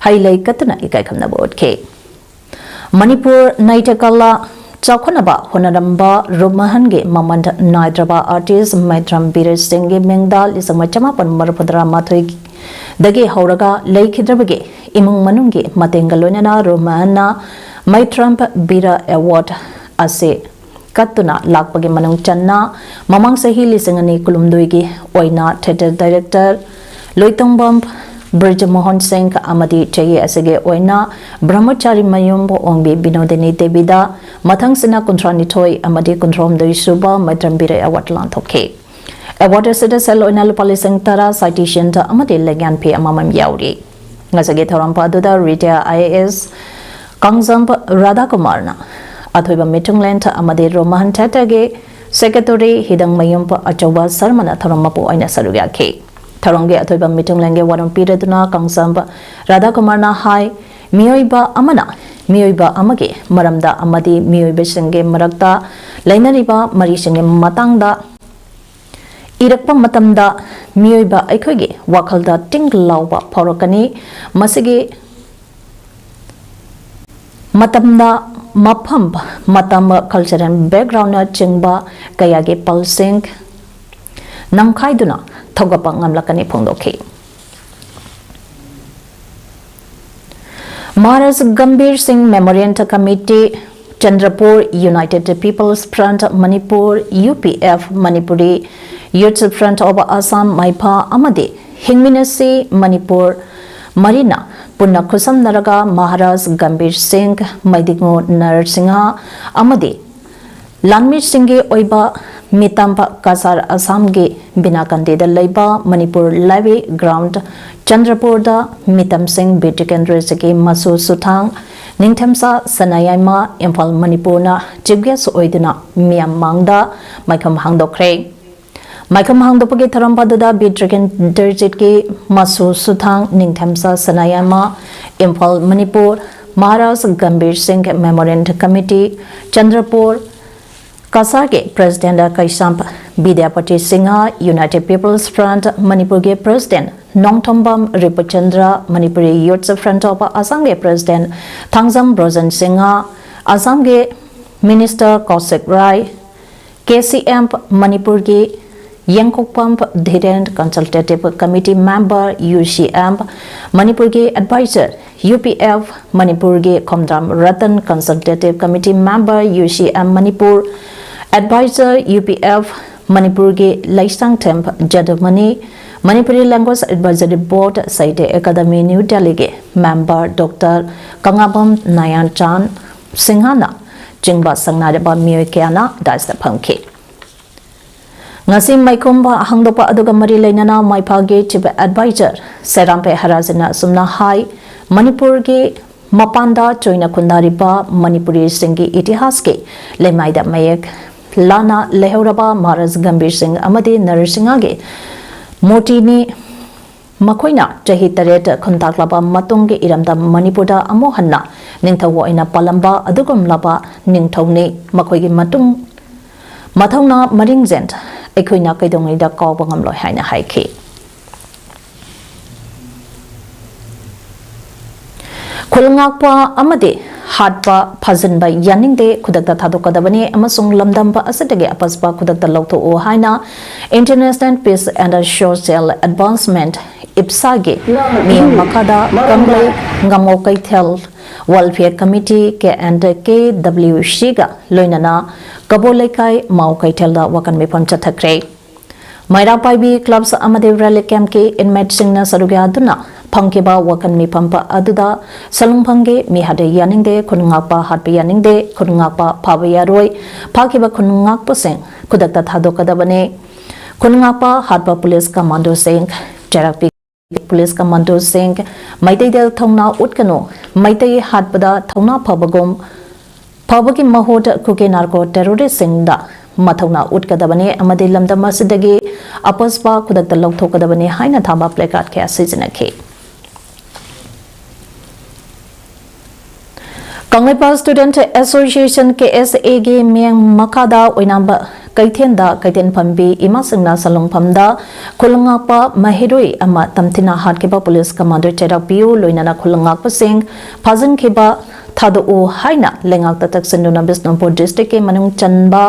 ꯍꯩ ꯂꯩ ꯀꯠꯇꯨꯅ ꯏꯀꯥꯏ ꯈꯨꯝꯅꯕ ꯎꯠꯈꯤ꯫ ꯃꯅꯤꯄꯨꯔ ꯅꯥꯇ꯭ꯌ ꯀꯂꯥ ꯆꯥꯎꯈꯠꯅꯕ ꯍꯣꯠꯅꯔꯝꯕ ꯔꯨꯞꯃꯍꯟꯒꯤ ꯃꯃꯜ ꯅꯥꯏꯗ꯭ꯔꯕ artist ꯃꯩꯇ꯭ꯔꯝ ꯕꯤꯔꯦꯁꯤꯡꯒꯤ ꯃꯤꯡꯗ ꯂꯤꯁꯤꯡ ꯑꯃ ꯆꯃꯥꯄꯟ ꯃꯔꯤꯐꯨꯇꯔꯥ ꯃꯥꯊꯣꯏ ꯗꯒꯤ ꯍꯧꯔꯒ ꯂꯩꯈꯤꯗ꯭ꯔꯕꯒꯤ ꯏꯃꯨꯡ ꯃꯅꯨꯡꯒꯤ ꯃꯇꯦꯡꯒ ꯂꯣꯏꯅꯅ ꯔꯣꯃꯍꯟꯅ ꯃꯩꯇ꯭ꯔꯝ ꯕꯤꯔ ꯑꯦꯋꯥꯔꯗ ꯑꯁꯤ ꯀꯠꯇꯨꯅ ꯂꯥꯛꯄꯒꯤ ꯃꯅꯨꯡ ꯆꯟꯅ ꯃꯃꯥꯡ ꯆꯍꯤ ꯂꯤꯁꯤꯡ ꯑꯅꯤ ꯀꯨꯟꯍꯨꯝꯗꯣꯏꯒꯤ ꯑꯣꯏꯅ ꯊꯤꯌꯦꯇꯔ ꯗꯥꯏꯔꯦꯛꯇꯔ ꯂꯣꯏꯇꯣꯡꯕꯝ ꯕ꯭ꯔꯤꯖꯃꯣꯍꯟ ꯁꯤꯡ ꯑꯃꯗꯤ ꯆꯍꯤ ꯑꯁꯤꯒꯤ ꯑꯣꯏꯅ ꯕ꯭ꯔꯍꯃꯆꯥꯔꯤ ꯃꯌꯨꯝ ꯑꯣꯡꯕꯤ ꯕꯤꯅꯣꯗꯤꯅꯤ ꯗꯦꯕꯤꯗ ꯃꯊꯪꯁꯤꯅ ꯀꯨꯟꯊ꯭ꯔꯥꯅꯤꯊꯣꯏ ꯑꯃꯗꯤ ꯀꯨꯟꯊ꯭ꯔꯥꯍꯨꯝꯗꯣꯏ ꯁꯨꯕ ꯃꯩꯇ꯭ꯔꯝ ꯕꯤꯔ ꯑꯦꯋꯥꯔꯗ ꯂꯥꯟꯊꯣꯛꯈꯤ꯫ ꯑꯦꯋꯥꯔꯗ ꯑꯁꯤꯗ ꯁꯦꯜ ꯑꯣꯏꯅ ꯂꯨꯄꯥ ꯂꯤꯁꯤꯡ ꯇꯔꯥ, ꯁꯥꯏꯇꯤ ꯁꯦꯟꯇ ꯑꯃꯗꯤ ꯂꯩꯉꯥꯟꯐꯤ ꯑꯃꯃꯝ ꯌꯥꯎꯔꯤ꯫ ꯉꯁꯤꯒꯤ ꯊꯧꯔꯝ ꯑꯗꯨꯗ retire I A S Kangjam ꯔꯥꯙꯥꯀꯨꯃꯥꯔꯅ ꯑꯊꯣꯏꯕ ꯃꯤꯊꯨꯡꯂꯦꯟ ꯑꯃꯗꯤ ꯔꯣꯃꯍꯟ ꯊꯤꯌꯦꯇꯔꯒꯤ ꯁꯦꯀ꯭ꯔꯦꯇꯔꯤ ꯍꯤꯗꯪꯃꯌꯨꯝ ꯑꯆꯧꯕ ꯁꯔꯃꯅ ꯊꯧꯔꯝ ꯃꯄꯨ ꯑꯣꯏꯅ ꯁꯔꯨꯛ ꯌꯥꯈꯤ꯫ ꯊꯧꯔꯝꯒꯤ ꯑꯊꯣꯏꯕ ꯃꯤꯊꯨꯡꯂꯦꯟꯒꯤ ꯋꯥꯔꯣꯜ ꯄꯤꯔꯗꯨꯅ ꯀꯥꯡꯖꯝ ꯔꯥꯙꯥꯀꯨꯃꯥꯔꯅ ꯍꯥꯏ, ꯃꯤꯑꯣꯏꯕ ꯑꯃꯅ ꯃꯤꯑꯣꯏꯕ ꯑꯃꯒꯤ ꯃꯔꯝꯗ ꯑꯃꯗꯤ ꯃꯤꯑꯣꯏꯕꯁꯤꯡꯒꯤ ꯃꯔꯛꯇ ꯂꯩꯅꯔꯤꯕ ꯃꯔꯤꯁꯤꯡꯒꯤ ꯃꯇꯥꯡꯗ ꯏꯔꯛꯄ ꯃꯇꯝꯗ ꯃꯤꯑꯣꯏꯕ ꯑꯩꯈꯣꯏꯒꯤ ꯋꯥꯈꯜꯗ ꯇꯤꯡ ꯂꯥꯎꯕ ꯐꯥꯎꯔꯛꯀꯅꯤ꯫ ꯃꯁꯤꯒꯤ ꯃꯇꯝꯗ ꯃꯐꯝ, ꯃꯇꯝ, ꯀꯜꯆꯔꯦꯜ ꯕꯦꯛꯒ꯭ꯔꯥꯎꯟꯅꯆꯤꯡꯕ ꯀꯌꯥꯒꯤ ꯄꯜꯁꯤꯡ ꯅꯝꯈꯥꯏꯗꯨꯅ ꯊꯧꯒꯠꯄ ꯉꯝꯂꯛꯀꯅꯤ ꯐꯣꯡꯗꯣꯛꯈꯤ꯫ Maharaj Gambhir Singh memorial committee, Chandrapur, United People's Front Manipur, U P F, Manipuri Youth Front of Assam, ꯃꯥꯏꯐꯥ ꯑꯃꯗꯤ ꯍꯤꯡꯃꯤꯟꯅꯁꯤ ꯃꯅꯤꯄꯨꯔ ꯃꯔꯤꯅ ꯄꯨꯟꯅ ꯈꯨꯠꯁꯝꯅꯔꯒ ꯃꯍꯥꯔꯥꯖ ꯒꯝꯚꯤꯔ ꯁꯤꯡ, ꯃꯩꯗꯤꯉꯨ ꯅꯔꯁꯤꯡꯍ ꯑꯃꯗꯤ ꯂꯥꯟꯃꯤꯁꯤꯡꯒꯤ ꯑꯣꯏꯕ ꯃꯤꯇꯝ ꯀꯁꯥꯔ ꯑꯁꯥꯝꯒꯤ ꯕꯤꯅꯥꯀꯟꯗꯤꯗ ꯂꯩꯕ ꯃꯅꯤꯄꯨꯔ ꯂꯥꯏꯕ꯭ꯔꯦꯔꯤ ꯒ꯭ꯔꯥꯎꯟꯗ ꯆꯟꯗ꯭ꯔꯄꯨꯔꯗ ꯃꯤꯇꯝꯁꯤꯡ ꯕꯤꯔ ꯇꯤꯀꯦꯟꯗ꯭ꯔꯖꯤꯠꯀꯤ ꯃꯆꯨ ꯁꯨꯊꯥꯡ ꯅꯤꯡꯊꯦꯝꯆꯥ ꯁꯅꯥꯌꯥꯏꯃ ꯏꯝꯐꯥꯜ ꯃꯅꯤꯄꯨꯔꯅ ꯆꯤꯐ ꯒꯦꯁ ꯑꯣꯏꯗꯨꯅ ꯃꯤꯌꯥꯝ ꯃꯥꯡꯗ ꯃꯥꯏꯈꯨꯝ ꯍꯥꯡꯗꯣꯛꯈ꯭ꯔꯦ꯫ ꯃꯥꯏꯈꯨꯝ ꯍꯥꯡꯗꯣꯛꯄꯒꯤ ꯊꯧꯔꯝ ꯑꯗꯨꯗ ꯕꯤꯔ ꯇꯤꯀꯦꯟꯗ꯭ꯔꯖꯤꯠꯀꯤ ꯃꯆꯨ ꯁꯨꯊꯥꯡ ꯅꯤꯡꯊꯦꯝꯆꯥ ꯁꯅꯥꯌꯥꯏꯃ ꯏꯝꯐꯥꯜ ꯃꯅꯤꯄꯨꯔ, ꯃꯍꯥꯔꯥꯖ ꯒꯝꯚꯤꯔ ꯁꯤꯡ ꯃꯦꯃꯣꯔꯤꯌꯦꯜ ꯀꯃꯤꯇꯤ ꯆꯟꯗ꯭ꯔꯄꯨꯔ, ꯀꯁꯥꯔꯒꯤ president Keisham Bidyapati Singh, United People's Front ꯃꯅꯤꯄꯨꯔꯒꯤ president Nongthombam Ripuchandra, Manipuri Youth Front of Assamꯒꯤ ꯄ꯭ꯔꯦꯁꯤꯗꯦꯟꯠ ꯊꯥꯡꯖꯝ ꯕ꯭ꯔꯣꯖꯟ ꯁꯤꯡꯍ, ꯑꯁꯥꯝꯒꯤ ꯃꯤꯅꯤꯁꯇꯔ ꯀꯧꯁꯤꯛ ꯔꯥꯏ, ꯀꯦ ꯁꯤ ꯑꯦꯝ ꯃꯅꯤꯄꯨꯔꯒꯤ ꯌꯦꯡꯀꯣꯛꯄꯝ ꯙꯤꯔꯦꯟ, Consultative Committee Member, U C M, ꯃꯅꯤꯄꯨꯔꯒꯤ Advisor, U P F, ꯃꯅꯤꯄꯨꯔꯒꯤ Khomdram Ratan, Consultative Committee Member, U C M, Manipur, Advisor, U P F, ꯃꯅꯤꯄꯨꯔꯒꯤ Leishangthem ꯖꯗꯨꯃꯅꯤ, Manipuri Language Advisory Board, Sahitya Academy, New Delhi ꯒꯤ Member Doctor ꯀꯪꯂꯥꯕꯝ ꯅꯥꯌꯥꯟꯆꯥꯟ ꯁꯤꯡꯍꯅ ꯆꯤꯡꯕ ꯁꯪꯅꯔꯤꯕ ꯃꯤꯑꯣꯏ ꯀꯌꯥꯅ dais ꯇ ꯐꯝꯈꯤ꯫ ꯉꯁꯤ ꯃꯩꯈꯨꯝꯕ ꯍꯥꯡꯗꯣꯛꯄ ꯑꯗꯨꯒ ꯃꯔꯤ ꯂꯩꯅꯅ ꯃꯥꯏꯐꯥꯒꯤ Chief Advisor ꯁꯦꯔꯥꯝꯄꯦ ꯍꯔꯥꯖꯤꯅ ꯑꯁꯨꯝꯅ ꯍꯥꯏ, ꯃꯅꯤꯄꯨꯔꯒꯤ ꯃꯄꯥꯟꯗ ꯆꯣꯏꯅ ꯈꯨꯟꯗꯥꯔꯤꯕ ꯃꯅꯤꯄꯨꯔꯤꯁꯤꯡꯒꯤ ꯏꯇꯤꯍꯥꯁꯀꯤ ꯂꯩꯃꯥꯏꯗ ꯃꯌꯦꯛ ꯂꯥꯅ ꯂꯩꯍꯧꯔꯕ ꯃꯍꯥꯔꯥꯖ ꯒꯝꯚꯤꯔ ꯁꯤꯡ ꯑꯃꯗꯤ ꯅꯔꯁꯤꯡꯍꯒꯤ ꯃꯨꯔꯇꯤꯅꯤ꯫ ꯃꯈꯣꯏꯅ ꯆꯍꯤ ꯇꯔꯦꯠ ꯈꯨꯟꯇꯥꯛꯂꯕ ꯃꯇꯨꯡꯒꯤ ꯏꯔꯝꯗꯝ ꯃꯅꯤꯄꯨꯔꯗ ꯑꯃꯨꯛ ꯍꯟꯅ ꯅꯤꯡꯊꯧ ꯑꯣꯏꯅ ꯄꯥꯜꯂꯝꯕ ꯑꯗꯨꯒꯨꯝꯂꯕ ꯅꯤꯡꯊꯧꯅꯤ꯫ ꯃꯈꯣꯏꯒꯤ ꯃꯇꯨꯡ ꯃꯊꯧꯅꯥ ꯃꯔꯤꯡꯖꯦꯜ ꯑꯩꯈꯣꯏꯅ ꯀꯩꯗꯧꯉꯩꯗ ꯀꯥꯎꯕ ꯉꯝꯂꯣꯏ ꯍꯥꯏꯅ ꯍꯥꯏꯈꯤ꯫ ꯈꯨꯜ ꯉꯥꯛꯄ ꯑꯃꯗꯤ ꯍꯥꯠꯄ ꯐꯥꯖꯤꯟꯕ ꯌꯥꯅꯤꯡꯗꯦ, ꯈꯨꯗꯛꯇ ꯊꯥꯗꯣꯛꯀꯗꯕꯅꯤ ꯑꯃꯁꯨꯡ ꯂꯝꯗꯝꯕ ꯑꯁꯤꯗꯒꯤ ꯑꯄꯁꯄ ꯈꯨꯗꯛꯇ ꯂꯧꯊꯣꯛꯎ ꯍꯥꯏꯅ International Peace and Social Advancement, ꯏꯞꯁꯥꯒꯤ ꯃꯤꯌꯥꯝ ꯃꯈꯥꯗ ꯀꯪꯂꯩ ꯉꯥꯃꯣ ꯀꯩꯊꯦꯜ Welfare Committee, K and K W C ꯒ ꯂꯣꯏꯅꯅ ꯀꯕꯣ ꯂꯩꯀꯥꯏ ꯃꯥꯎ ꯀꯩꯊꯦꯜꯗ ꯋꯥꯀꯟ ꯃꯤꯐꯝ ꯆꯠꯊꯈ꯭ꯔꯦ꯫ ꯃꯩꯔꯥ ꯄꯥꯏꯕꯤ clubs ꯑꯃꯗꯤ relief camp ꯀꯤ inmate ꯁꯤꯡꯅ ꯁꯔꯨꯛ ꯌꯥꯗꯨꯅ ꯐꯪꯈꯤꯕ ꯋꯥꯀꯟ ꯃꯤꯐꯝ ꯑꯗꯨꯗ ꯁꯂꯨꯡꯐꯝꯒꯤ ꯃꯤꯍꯥꯠ ꯌꯥꯅꯤꯡꯗꯦ, ꯈꯨꯟ ꯉꯥꯛꯄ ꯍꯥꯠꯄ ꯌꯥꯅꯤꯡꯗꯦ, ꯈꯨꯟ ꯉꯥꯛꯄ ꯐꯥꯕ ꯌꯥꯔꯣꯏ, ꯐꯥꯈꯤꯕ ꯈꯨꯟ ꯉꯥꯛꯄꯁꯤꯡ ꯈꯨꯗꯛꯇ ꯊꯥꯗꯣꯛꯀꯗꯕꯅꯤ, ꯈꯨꯟ ꯉꯥꯛꯄ ꯍꯥꯠꯄ police commandoꯁꯤꯡ ꯆꯩꯔꯥꯛ ꯄꯤ꯫ Police commandoꯁꯤꯡ ꯃꯩꯇꯩꯗ ꯊꯧꯅꯥ ꯎꯠꯀꯅꯨ, ꯃꯩꯇꯩ ꯍꯥꯠꯄꯗ ꯊꯧꯅꯥ ꯐꯕꯒꯨꯝ ꯐꯕꯒꯤ ꯃꯍꯨꯠ ꯀꯨꯀꯤ narco terroristꯁꯤꯡꯗ ꯃꯊꯧꯅꯥ ꯎꯠꯀꯗꯕꯅꯤ ꯑꯃꯗꯤ ꯂꯝꯗꯝ ꯑꯁꯤꯗꯒꯤ ꯑꯄꯁꯄ ꯈꯨꯗꯛꯇ ꯂꯧꯊꯣꯛꯀꯗꯕꯅꯤ ꯍꯥꯏꯅ ꯊꯥꯕ placard ꯀꯌꯥ ꯁꯤꯖꯤꯟꯅꯈꯤ꯫ Kangleipak Student Association, K S A ꯒꯤ ꯃꯤꯠꯌꯦꯡ ꯃꯈꯥꯗ ꯑꯣꯏꯅꯥꯝꯕ ꯀꯩꯊꯦꯜꯗ ꯀꯩꯊꯦꯜ ꯐꯝꯕꯤ ꯏꯃꯥꯁꯤꯡꯅ ꯁꯂꯨꯡꯐꯝꯗ ꯈꯨꯜ ꯉꯥꯛꯄ ꯃꯍꯩꯔꯣꯏ ꯑꯃ ꯇꯝꯊꯤꯅ ꯍꯥꯠꯈꯤꯕ police commander ꯆꯩꯔꯥꯛ ꯄꯤꯌꯨ, ꯂꯣꯏꯅꯅ ꯈꯨꯜ ꯉꯥꯛꯄꯁꯤꯡ ꯐꯥꯖꯤꯟꯈꯤꯕ ꯊꯥꯗꯣꯛꯎ ꯍꯥꯏꯅ ꯂꯩꯉꯥꯛꯇ ꯇꯛꯁꯤꯟꯗꯨꯅ ꯕꯤꯁꯅꯨꯄꯨꯔ district ꯀꯤ ꯃꯅꯨꯡ ꯆꯟꯕ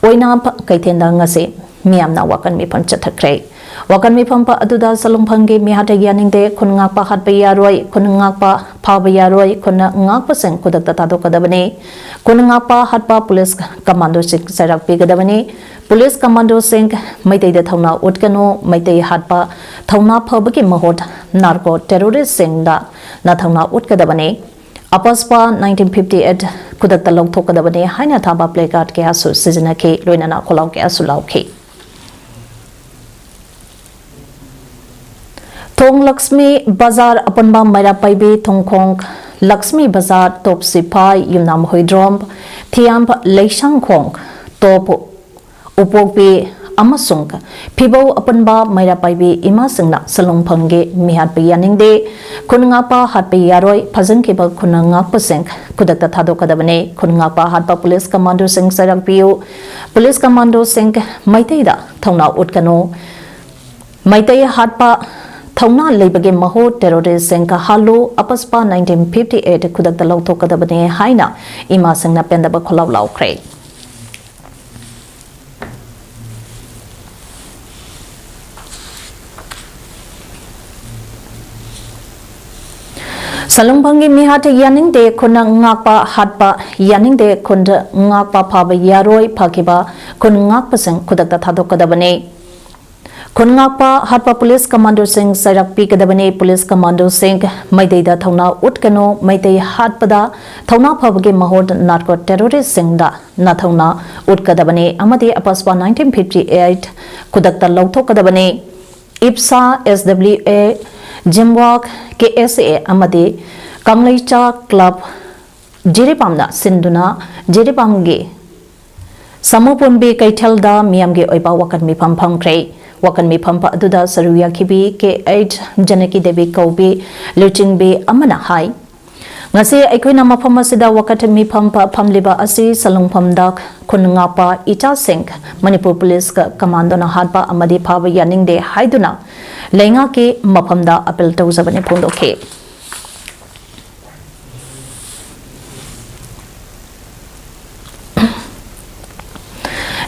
ꯑꯣꯏꯅꯥꯝ ꯀꯩꯊꯦꯜꯗ ꯉꯁꯤ ꯃꯤꯌꯥꯝꯅ ꯋꯥꯀꯟ ꯃꯤꯐꯝ ꯆꯠꯊꯈ꯭ꯔꯦ꯫ ꯋꯥꯀꯟ ꯃꯤꯐꯝ ꯑꯗꯨꯗ ꯁꯂꯨꯡꯐꯝꯒꯤ ꯃꯤꯍꯥꯠ ꯌꯥꯅꯤꯡꯗꯦ, ꯈꯨꯟ ꯉꯥꯛꯄ ꯍꯥꯠꯄ ꯌꯥꯔꯣꯏ, ꯈꯨꯟ ꯉꯥꯛꯄ ꯐꯥꯕ ꯌꯥꯔꯣꯏ, ꯈꯨꯟ ꯉꯥꯛꯄꯁꯤꯡ ꯈꯨꯗꯛꯇ ꯊꯥꯗꯣꯛꯀꯗꯕꯅꯤ, ꯈꯨꯟ ꯉꯥꯛꯄ ꯍꯥꯠꯄ ꯄꯨꯂꯤꯁ ꯀꯃꯥꯟꯗꯣꯁꯤꯡ ꯆꯩꯔꯥꯛ ꯄꯤꯒꯗꯕꯅꯤ, ꯄꯨꯂꯤꯁ ꯀꯃꯥꯟꯗꯣꯁꯤꯡ ꯃꯩꯇꯩꯗ ꯊꯧꯅꯥ ꯎꯠꯀꯅꯨ, ꯃꯩꯇꯩ ꯍꯥꯠꯄ ꯊꯧꯅꯥ ꯐꯕꯒꯤ ꯃꯍꯨꯠ ꯅꯥꯔꯀꯣ ꯇꯦꯔꯣꯔꯤꯁꯁꯤꯡꯗ ꯅꯊꯧꯅꯥ ꯎꯠꯀꯗꯕꯅꯤ꯫ ꯑꯄꯁꯄꯥ nineteen fifty eight ꯈꯨꯗꯛꯇ ꯂꯧꯊꯣꯛꯀꯗꯕꯅꯤ ꯍꯥꯏꯅ ꯊꯥꯕ placard ꯀꯌꯥꯁꯨ ꯁꯤꯖꯤꯟꯅꯈꯤ, ꯂꯣꯏꯅꯅ ꯈꯣꯜꯂꯥꯎ ꯀꯌꯥꯁꯨ ꯂꯥꯎꯈꯤ꯫ ꯊꯣꯡ ꯂꯛꯁꯃꯤ ꯕꯖꯥꯔ ꯑꯄꯨꯟꯕ ꯃꯩꯔꯥ ꯄꯥꯏꯕꯤ ꯊꯣꯡꯈꯣꯡ ꯂꯛꯁꯃꯤ ꯕꯖꯥꯔ ꯇꯣꯞ ꯁꯤꯐꯥꯏ ꯌꯨꯝꯅꯥꯝ ꯍꯨꯏꯗ꯭ꯔꯣꯝ ꯊꯤꯌꯥꯝ ꯂꯩꯁꯥꯡꯈꯣꯡ ꯇꯣꯞ ꯎꯄꯣꯛꯄꯤ ꯑꯃꯁꯨꯡ ꯐꯤꯕꯧ ꯑꯄꯨꯟꯕ ꯃꯩꯔꯥ ꯄꯥꯏꯕꯤ ꯏꯃꯥꯁꯤꯡꯅ ꯁꯂꯨꯡꯐꯝꯒꯤ ꯃꯤꯍꯥꯠꯄ ꯌꯥꯅꯤꯡꯗꯦ, ꯈꯨꯟ ꯉꯥꯛꯄ ꯍꯥꯠꯄ ꯌꯥꯔꯣꯏ, ꯐꯥꯖꯤꯟꯈꯤꯕ ꯈꯨꯟ ꯉꯥꯛꯄꯁꯤꯡ ꯈꯨꯗꯛꯇ ꯊꯥꯗꯣꯛꯀꯗꯕꯅꯤ, ꯈꯨꯟ ꯉꯥꯛꯄ ꯍꯥꯠꯄ ꯄꯨꯂꯤꯁ ꯀꯃꯥꯟꯗꯣꯁꯤꯡ ꯆꯩꯔꯥꯛ ꯄꯤꯌꯨ, ꯄꯨꯂꯤꯁ ꯀꯃꯥꯟꯗꯣꯁꯤꯡ ꯃꯩꯇꯩꯗ ꯊꯧꯅꯥ ꯎꯠꯀꯅꯨ, ꯃꯩꯇꯩ ꯍꯥꯠꯄ ꯊꯧꯅꯥ ꯂꯩꯕꯒꯤ ꯃꯍꯨꯠ ꯇꯦꯔꯣꯔꯤꯁꯁꯤꯡ ꯍꯥꯠꯂꯨ, ꯑꯄꯁꯄꯥ nineteen fifty eight ꯈꯨꯗꯛꯇ ꯂꯧꯊꯣꯛꯀꯗꯕꯅꯤ ꯍꯥꯏꯅ ꯏꯃꯥꯁꯤꯡꯅ ꯄꯦꯟꯗꯕ ꯈꯣꯜꯂꯥꯎ ꯂꯥꯎꯈ꯭ꯔꯦ꯫ ꯁꯂꯨꯡꯐꯝꯒꯤ ꯃꯤꯍꯥꯠ ꯌꯥꯅꯤꯡꯗꯦ, ꯈꯨꯟ ꯉꯥꯛꯄ ꯍꯥꯠꯄ ꯌꯥꯅꯤꯡꯗꯦ, ꯈꯨꯟ ꯉꯥꯛꯄ ꯐꯥꯕ ꯌꯥꯔꯣꯏ, ꯐꯥꯈꯤꯕ ꯈꯨꯟ ꯉꯥꯛꯄꯁꯤꯡ ꯈꯨꯗꯛꯇ ꯊꯥꯗꯣꯛꯀꯗꯕꯅꯤ꯫ ꯈꯨꯟ ꯉꯥꯛꯄ ꯍꯥꯠꯄ ꯄꯨꯂꯤꯁ ꯀꯃꯥꯟꯗꯣꯁꯤꯡ ꯆꯩꯔꯥꯛ ꯄꯤꯒꯗꯕꯅꯤ꯫ ꯄꯨꯂꯤꯁ ꯀꯃꯥꯟꯗꯣꯁꯤꯡ ꯃꯩꯇꯩꯗ ꯊꯧꯅꯥ ꯎꯠꯀꯅꯨ꯫ ꯃꯩꯇꯩ ꯍꯥꯠꯄꯗ ꯊꯧꯅꯥ ꯐꯕꯒꯤ ꯃꯍꯨꯠ ꯅꯥꯔꯀꯣ ꯇꯦꯔꯣꯔꯤꯁꯁꯤꯡꯗ ꯅꯊꯧꯅꯥ ꯎꯠꯀꯗꯕꯅꯤ ꯑꯃꯗꯤ ꯑꯄꯁꯄꯥ nineteen fifty eight ꯈꯨꯗꯛꯇ ꯂꯧꯊꯣꯛꯀꯗꯕꯅꯤ꯫ ꯏꯞꯁꯥ, S W A, ꯖꯤꯝꯋꯥꯛ, K S A ꯑꯃꯗꯤ ꯀꯪꯂꯩꯆꯥ ꯀ꯭ꯂꯕ ꯖꯤꯔꯤꯕꯥꯝꯅ ꯁꯤꯟꯗꯨꯅ ꯖꯤꯔꯤꯕꯥꯝꯒꯤ ꯁꯥꯃꯨꯄꯨꯝꯕꯤ ꯀꯩꯊꯦꯜꯗ ꯃꯤꯌꯥꯝꯒꯤ ꯑꯣꯏꯕ ꯋꯥꯀꯠ ꯃꯤꯐꯝ ꯐꯝꯈ꯭ꯔꯦ꯫ ꯋꯥꯀꯠ ꯃꯤꯐꯝ ꯑꯗꯨꯗ ꯁꯔꯨꯛ ꯌꯥꯈꯤꯕꯤ K H ꯖꯥꯅꯀꯤ ꯗꯦꯕꯤ ꯀꯧꯕꯤ ꯂꯨꯆꯤꯡꯕꯤ ꯑꯃꯅ ꯍꯥꯏ, ꯉꯁꯤ ꯑꯩꯈꯣꯏꯅ ꯃꯐꯝ ꯑꯁꯤꯗ ꯋꯥꯀꯠ ꯃꯤꯐꯝ ꯐꯝꯂꯤꯕ ꯑꯁꯤ ꯁꯂꯨꯡꯐꯝꯗ ꯈꯨꯟ ꯉꯥꯛꯄ ꯏꯆꯥꯁꯤꯡ ꯃꯅꯤꯄꯨꯔ ꯄꯨꯂꯤꯁꯀ ꯀꯃꯥꯟꯗꯣꯅ ꯍꯥꯠꯄ ꯑꯃꯗꯤ ꯐꯥꯕ ꯌꯥꯅꯤꯡꯗꯦ ꯍꯥꯏꯗꯨꯅ ꯂꯩꯉꯥꯛꯀꯤ ꯃꯐꯝꯗ ꯑꯄꯤꯜ ꯇꯧꯖꯕꯅꯤ ꯐꯣꯡꯗꯣꯛꯈꯤ꯫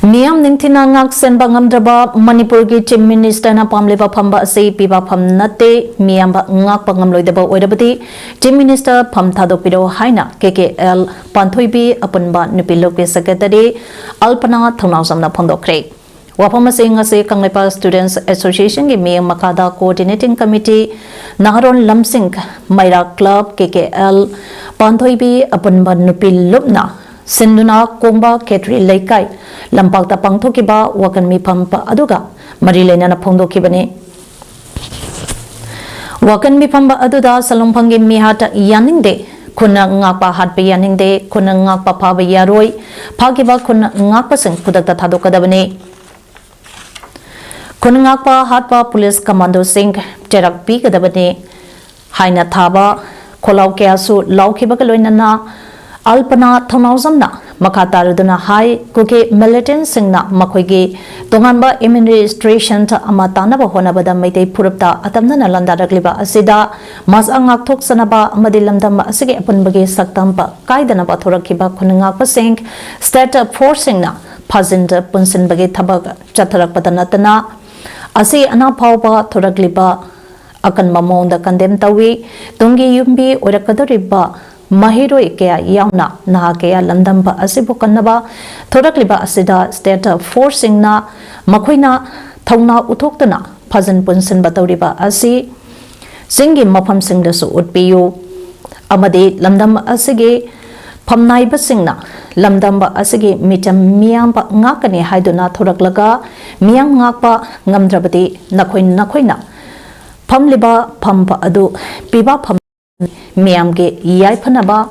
ꯃꯤꯌꯥꯝ ꯅꯤꯡꯊꯤꯅ ꯉꯥꯛ ꯁꯦꯟꯕ ꯉꯝꯗ꯭ꯔꯕ ꯃꯅꯤꯄꯨꯔꯒꯤ Chief Minister ꯅ ꯄꯥꯝꯂꯤꯕ ꯐꯝꯕ ꯑꯁꯤ ꯄꯤꯕ ꯐꯝ ꯅꯠꯇꯦ꯫ ꯃꯤꯌꯥꯝꯕ ꯉꯥꯛꯄ ꯉꯝꯂꯣꯏꯗꯕ ꯑꯣꯏꯔꯕꯗꯤ Chief Minister ꯐꯝ ꯊꯥꯗꯣꯛꯄꯤꯔꯣ ꯍꯥꯏꯅ K K L ꯄꯥꯟꯊꯣꯏꯕꯤ ꯑꯄꯨꯟꯕ ꯅꯨꯄꯤ ꯂꯨꯞꯀꯤ Secretary ꯑꯜꯄꯅꯥ ꯊꯧꯅꯥꯎꯖꯝꯅ ꯐꯣꯡꯗꯣꯛꯈ꯭ꯔꯦ꯫ ꯋꯥꯐꯝ ꯑꯁꯤ ꯉꯁꯤ ꯀꯪꯂꯩꯄꯥꯛ Students Association ꯒꯤ ꯃꯤꯠꯌꯦꯡ ꯃꯈꯥꯗ Coordinating Committee ꯅꯍꯥꯔꯣꯟ ꯂꯝꯁꯤꯡ ꯃꯩꯔꯥ Club K K L ꯄꯥꯟꯊꯣꯏꯕꯤ ꯑꯄꯨꯟꯕ ꯅꯨꯄꯤ ꯂꯨꯞꯅ ꯁꯤꯟꯗꯨꯅ ꯀꯣꯡꯕ ꯈꯦꯇ꯭ꯔꯤ ꯂꯩꯀꯥꯏ ꯂꯝꯄꯥꯛꯇ ꯄꯥꯡꯊꯣꯛꯈꯤꯕ ꯋꯥꯀꯟ ꯃꯤꯐꯝ ꯑꯗꯨꯒ ꯃꯔꯤ ꯂꯩꯅꯅ ꯐꯣꯡꯗꯣꯛꯈꯤꯕꯅꯤ꯫ ꯋꯥꯀꯟ ꯃꯤꯐꯝ ꯑꯗꯨꯗ ꯁꯂꯨꯡꯐꯝꯒꯤ ꯃꯤꯍꯥꯠ ꯌꯥꯅꯤꯡꯗꯦ, ꯈꯨꯟꯅ ꯉꯥꯛꯄ ꯍꯥꯠꯄ ꯌꯥꯅꯤꯡꯗꯦ, ꯈꯨꯟꯅ ꯉꯥꯛꯄ ꯐꯥꯕ ꯌꯥꯔꯣꯏ, ꯐꯥꯈꯤꯕ ꯈꯨꯟꯅ ꯉꯥꯛꯄꯁꯤꯡ ꯈꯨꯗꯛꯇ ꯊꯥꯗꯣꯛꯀꯗꯕꯅꯤ꯫ ꯈꯨꯟ ꯉꯥꯛꯄ ꯍꯥꯠꯄ police commandoꯁꯤꯡ ꯆꯩꯔꯥꯛ ꯄꯤꯒꯗꯕꯅꯤ ꯍꯥꯏꯅ ꯊꯥꯕ ꯈꯣꯜꯂꯥꯎ ꯀꯌꯥꯁꯨ ꯂꯥꯎꯈꯤꯕꯒ ꯂꯣꯏꯅꯅ ꯑꯜꯄꯅꯥ ꯊꯧꯅꯥꯎꯖꯝꯅ ꯃꯈꯥ ꯇꯥꯔꯗꯨꯅ ꯍꯥꯏ, ꯀꯨꯀꯤ militantꯁꯤꯡꯅ ꯃꯈꯣꯏꯒꯤ ꯇꯣꯉꯥꯟꯕ administration ꯑꯃ ꯇꯥꯟꯅꯕ ꯍꯣꯠꯅꯕꯗ ꯃꯩꯇꯩ ꯐꯨꯔꯨꯞꯇ ꯑꯇꯝꯅꯅ ꯂꯥꯟꯗꯥꯔꯛꯂꯤꯕ ꯑꯁꯤꯗ ꯃꯁꯥ ꯉꯥꯛꯊꯣꯛꯆꯅꯕ ꯑꯃꯗꯤ ꯂꯝꯗꯝ ꯑꯁꯤꯒꯤ ꯑꯄꯨꯟꯕꯒꯤ ꯁꯛꯇꯝ ꯀꯥꯏꯗꯅꯕ ꯊꯣꯔꯛꯈꯤꯕ ꯈꯨꯟ ꯉꯥꯛꯄꯁꯤꯡ state forceꯁꯤꯡꯅ ꯐꯥꯖꯤꯟ ꯄꯨꯟꯁꯤꯟꯕꯒꯤ ꯊꯕꯛ ꯆꯠꯊꯔꯛꯄꯗ ꯅꯠꯇꯅ ꯑꯁꯤ ꯑꯅꯥ ꯐꯥꯎꯕ ꯊꯣꯔꯛꯂꯤꯕ ꯑꯀꯟꯕ ꯃꯑꯣꯡꯗ condemn ꯇꯧꯏ꯫ ꯇꯨꯡꯒꯤ ꯌꯨꯝꯕꯤ ꯑꯣꯏꯔꯛꯀꯗꯧꯔꯤꯕ ꯃꯍꯩꯔꯣꯏ ꯀꯌꯥ ꯌꯥꯎꯅ ꯅꯍꯥ ꯀꯌꯥ ꯂꯝꯗꯝꯕ ꯑꯁꯤꯕꯨ ꯀꯟꯅꯕ ꯊꯣꯔꯛꯂꯤꯕ ꯑꯁꯤꯗ state forceꯁꯤꯡꯅ ꯃꯈꯣꯏꯅ ꯊꯧꯅꯥ ꯎꯠꯊꯣꯛꯇꯨꯅ ꯐꯥꯖꯤꯟ ꯄꯨꯟꯁꯤꯟꯕ ꯇꯧꯔꯤꯕ ꯑꯁꯤ ꯆꯤꯡꯒꯤ ꯃꯐꯝꯁꯤꯡꯗꯁꯨ ꯎꯠꯄꯤꯌꯨ ꯑꯃꯗꯤ ꯂꯝꯗꯝ ꯑꯁꯤꯒꯤ ꯐꯝꯅꯥꯏꯕꯁꯤꯡꯅ ꯂꯝꯗꯝꯕ ꯑꯁꯤꯒꯤ ꯃꯤꯆꯝ ꯃꯤꯌꯥꯝꯕ ꯉꯥꯛꯀꯅꯤ ꯍꯥꯏꯗꯨꯅ ꯊꯣꯔꯛꯂꯒ ꯃꯤꯌꯥꯝ ꯉꯥꯛꯄ ꯉꯝꯗ꯭ꯔꯕꯗꯤ ꯅꯈꯣꯏ ꯅꯈꯣꯏꯅ ꯐꯝꯂꯤꯕ ꯐꯝꯕ ꯑꯗꯨ ꯄꯤꯕ ꯐꯝ ꯃꯤꯌꯥꯝꯒꯤ ꯌꯥꯏꯐꯅꯕ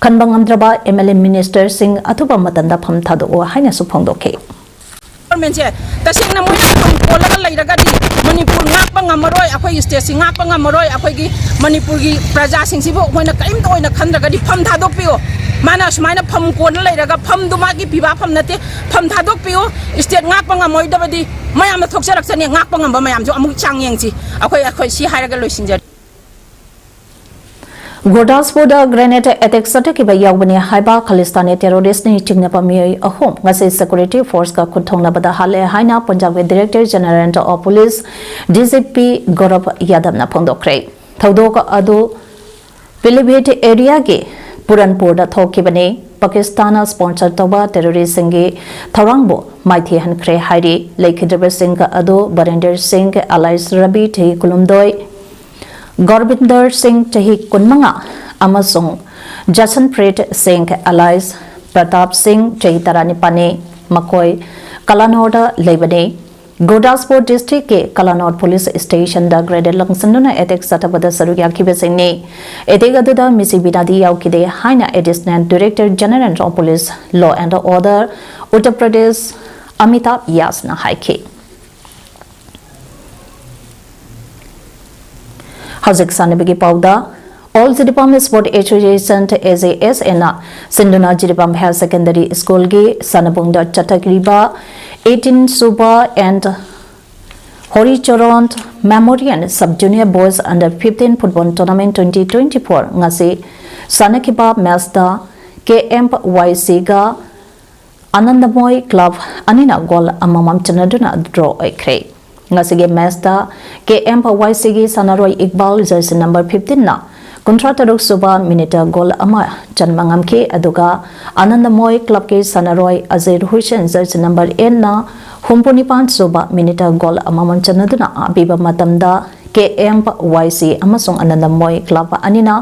ꯈꯟꯕ ꯉꯝꯗ꯭ꯔꯕ M L A ministerꯁꯤꯡ ꯑꯊꯨꯕ ꯃꯇꯝꯗ ꯐꯝ ꯊꯥꯗꯣꯛꯎ ꯍꯥꯏꯅꯁꯨ ꯐꯣꯡꯗꯣꯛꯈꯤ꯫ Governmentꯁꯦ ꯇꯁꯦꯡꯅ ꯃꯣꯏꯅ ꯐꯝ ꯀꯣꯜꯂꯒ ꯂꯩꯔꯒꯗꯤ ꯃꯅꯤꯄꯨꯔ ꯉꯥꯛꯄ ꯉꯝꯃꯔꯣꯏ, ꯑꯩꯈꯣꯏꯒꯤ stateꯁꯤ ꯉꯥꯛꯄ ꯉꯝꯃꯔꯣꯏ, ꯑꯩꯈꯣꯏꯒꯤ ꯃꯅꯤꯄꯨꯔꯒꯤ ꯄ꯭ꯔꯖꯥꯁꯤꯡꯁꯤꯕꯨ ꯑꯩꯈꯣꯏꯅ ꯀꯔꯤꯝꯇ ꯑꯣꯏꯅ ꯈꯟꯗ꯭ꯔꯒꯗꯤ ꯐꯝ ꯊꯥꯗꯣꯛꯄꯤꯌꯨ꯫ ꯃꯥꯅ ꯑꯁꯨꯃꯥꯏꯅ ꯐꯝ ꯀꯣꯟꯅ ꯂꯩꯔꯒ ꯐꯝꯗꯨ ꯃꯥꯒꯤ ꯄꯤꯕ ꯐꯝ ꯅꯠꯇꯦ, ꯐꯝ ꯊꯥꯗꯣꯛꯄꯤꯌꯨ꯫ State ꯉꯥꯛꯄ ꯉꯝꯃꯣꯏꯗꯕꯗꯤ ꯃꯌꯥꯝꯅ ꯊꯣꯛꯆꯔꯛꯆꯅꯤ, ꯉꯥꯛꯄ ꯉꯝꯕ ꯃꯌꯥꯝꯁꯨ ꯑꯃꯨꯛ ꯆꯥꯡ ꯌꯦꯡꯁꯤ꯫ ꯑꯩꯈꯣꯏ, ꯑꯩꯈꯣꯏ ꯁꯤ ꯍꯥꯏꯔꯒ ꯂꯣꯏꯁꯤꯟꯖꯔꯦ꯫ ꯒꯨꯔꯗꯥꯁꯄꯨꯔꯗ grenade attack ꯆꯠꯊꯈꯤꯕ ꯌꯥꯎꯕꯅꯤ ꯍꯥꯏꯕ ꯈꯥꯂꯤꯁꯇꯥꯅꯤ terroristꯅ ꯆꯤꯡꯅꯕ ꯃꯤꯑꯣꯏ ꯑꯍꯨꯝ ꯉꯁꯤ security forceꯀ ꯈꯨꯠ ꯊꯣꯛꯅꯕꯗ ꯍꯥꯠꯂꯦ ꯍꯥꯏꯅ ꯄꯟꯖꯥꯕꯀꯤ Director General of Police DGP ꯒꯧꯔꯕ ꯌꯥꯗꯕꯅ ꯐꯣꯡꯗꯣꯛꯈ꯭ꯔꯦ꯫ ꯊꯧꯗꯣꯛ ꯑꯗꯨ Pilibhit areaꯒꯤ ꯄꯨꯔꯟꯄꯨꯔꯗ ꯊꯣꯛꯈꯤꯕꯅꯤ꯫ ꯄꯥꯀꯤꯁꯇꯥꯟꯅ sponsor ꯇꯧꯕ terroristꯁꯤꯡꯒꯤ ꯊꯧꯔꯥꯡꯕꯨ ꯃꯥꯏꯊꯤꯍꯟꯈ꯭ꯔꯦ ꯍꯥꯏꯔꯤ꯫ ꯂꯩꯈꯤꯗ꯭ꯔꯕꯁꯤꯡ ꯑꯗꯨ ꯕꯔꯦꯟꯗꯔ ꯁꯤꯡ alias ꯔꯕꯤ, ꯆꯍꯤ ꯀꯨꯟꯍꯨꯝꯗꯣꯏ, ꯒꯣꯔꯕꯤꯟꯗꯔ ꯁꯤꯡ, ꯆꯍꯤ ꯀꯨꯟꯃꯉꯥ, ꯑꯃꯁꯨꯡ ꯖꯁꯟꯄ꯭ꯔꯤꯠ ꯁꯤꯡ alias ꯄ꯭ꯔꯇꯥꯞ ꯁꯤꯡ, ꯆꯍꯤ ꯇꯔꯥꯅꯤꯄꯥꯟꯅꯤ꯫ ꯃꯈꯣꯏ ꯀꯂꯥꯅꯣꯔꯗ ꯂꯩꯕꯅꯤ꯫ ꯒꯨꯔꯗꯥꯁꯄꯨꯔ districtꯀꯤ ꯀꯂꯥꯅꯣꯔ police stationꯗ grenade ꯂꯪꯁꯤꯟꯗꯨꯅ attack ꯆꯠꯊꯕꯗ ꯁꯔꯨꯛ ꯌꯥꯈꯤꯕꯁꯤꯡꯅꯤ꯫ Attack ꯑꯗꯨꯗ ꯃꯤꯁꯤ ꯕꯤꯅꯥꯗꯤ ꯌꯥꯎꯈꯤꯗꯦ ꯍꯥꯏꯅ Additional Director General of Police, Law and Order, Uttar Pradesh, Amitabh ꯌꯥꯁꯅ ꯍꯥꯏꯈꯤ꯫ ꯍꯧꯖꯤꯛ ꯁꯥꯟꯅꯕꯒꯤ ꯄꯥꯎꯗ, All Jiribam Sport Association, AJSAꯅ ꯁꯤꯟꯗꯨꯅ ꯖꯤꯔꯤꯕꯥꯝ Higher Secondary Schoolꯒꯤ ꯁꯥꯟꯅꯕꯨꯡꯗ ꯆꯠꯊꯔꯤꯕ eighteen ꯁꯨꯕ and ꯍꯣꯔꯤꯆꯣꯔꯣꯟ Memorial Sub Junior Boys Under fifteen Football Tournament twenty twenty-four ꯉꯁꯤ ꯁꯥꯟꯅꯈꯤꯕ matchꯇ KMYCꯒ ꯑꯥꯅꯟꯗꯃꯣꯏ club ꯑꯅꯤꯅ goal ꯑꯃꯃꯝ ꯆꯟꯅꯗꯨꯅ draw ꯑꯣꯏꯈ꯭ꯔꯦ꯫ ꯉꯁꯤꯒꯤ matchꯇ KMYCꯒꯤ ꯁꯥꯟꯅꯔꯣꯏ ꯏꯛꯕꯥꯜ, jersey number fifteenꯅ ꯀꯨꯟꯊ꯭ꯔꯥ ꯇꯔꯨꯛ ꯁꯨꯕ minuteꯇ goal ꯑꯃ ꯆꯟꯕ ꯉꯝꯈꯤ, ꯑꯗꯨꯒ ꯑꯥꯅꯟꯗꯃꯣꯏ clubꯀꯤ ꯁꯥꯟꯅꯔꯣꯏ ꯑꯖꯤꯔ ꯍꯨꯁꯦꯟ, jersey number eightꯅ ꯍꯨꯝꯐꯨ ꯅꯤꯄꯥꯟ ꯁꯨꯕ minuteꯇ goal ꯑꯃꯃꯝ ꯆꯟꯅꯗꯨꯅ ꯑꯄꯤꯕ ꯃꯇꯝꯗ KMYC ꯑꯃꯁꯨꯡ ꯑꯥꯅꯟꯗꯃꯣꯏ club ꯑꯅꯤꯅ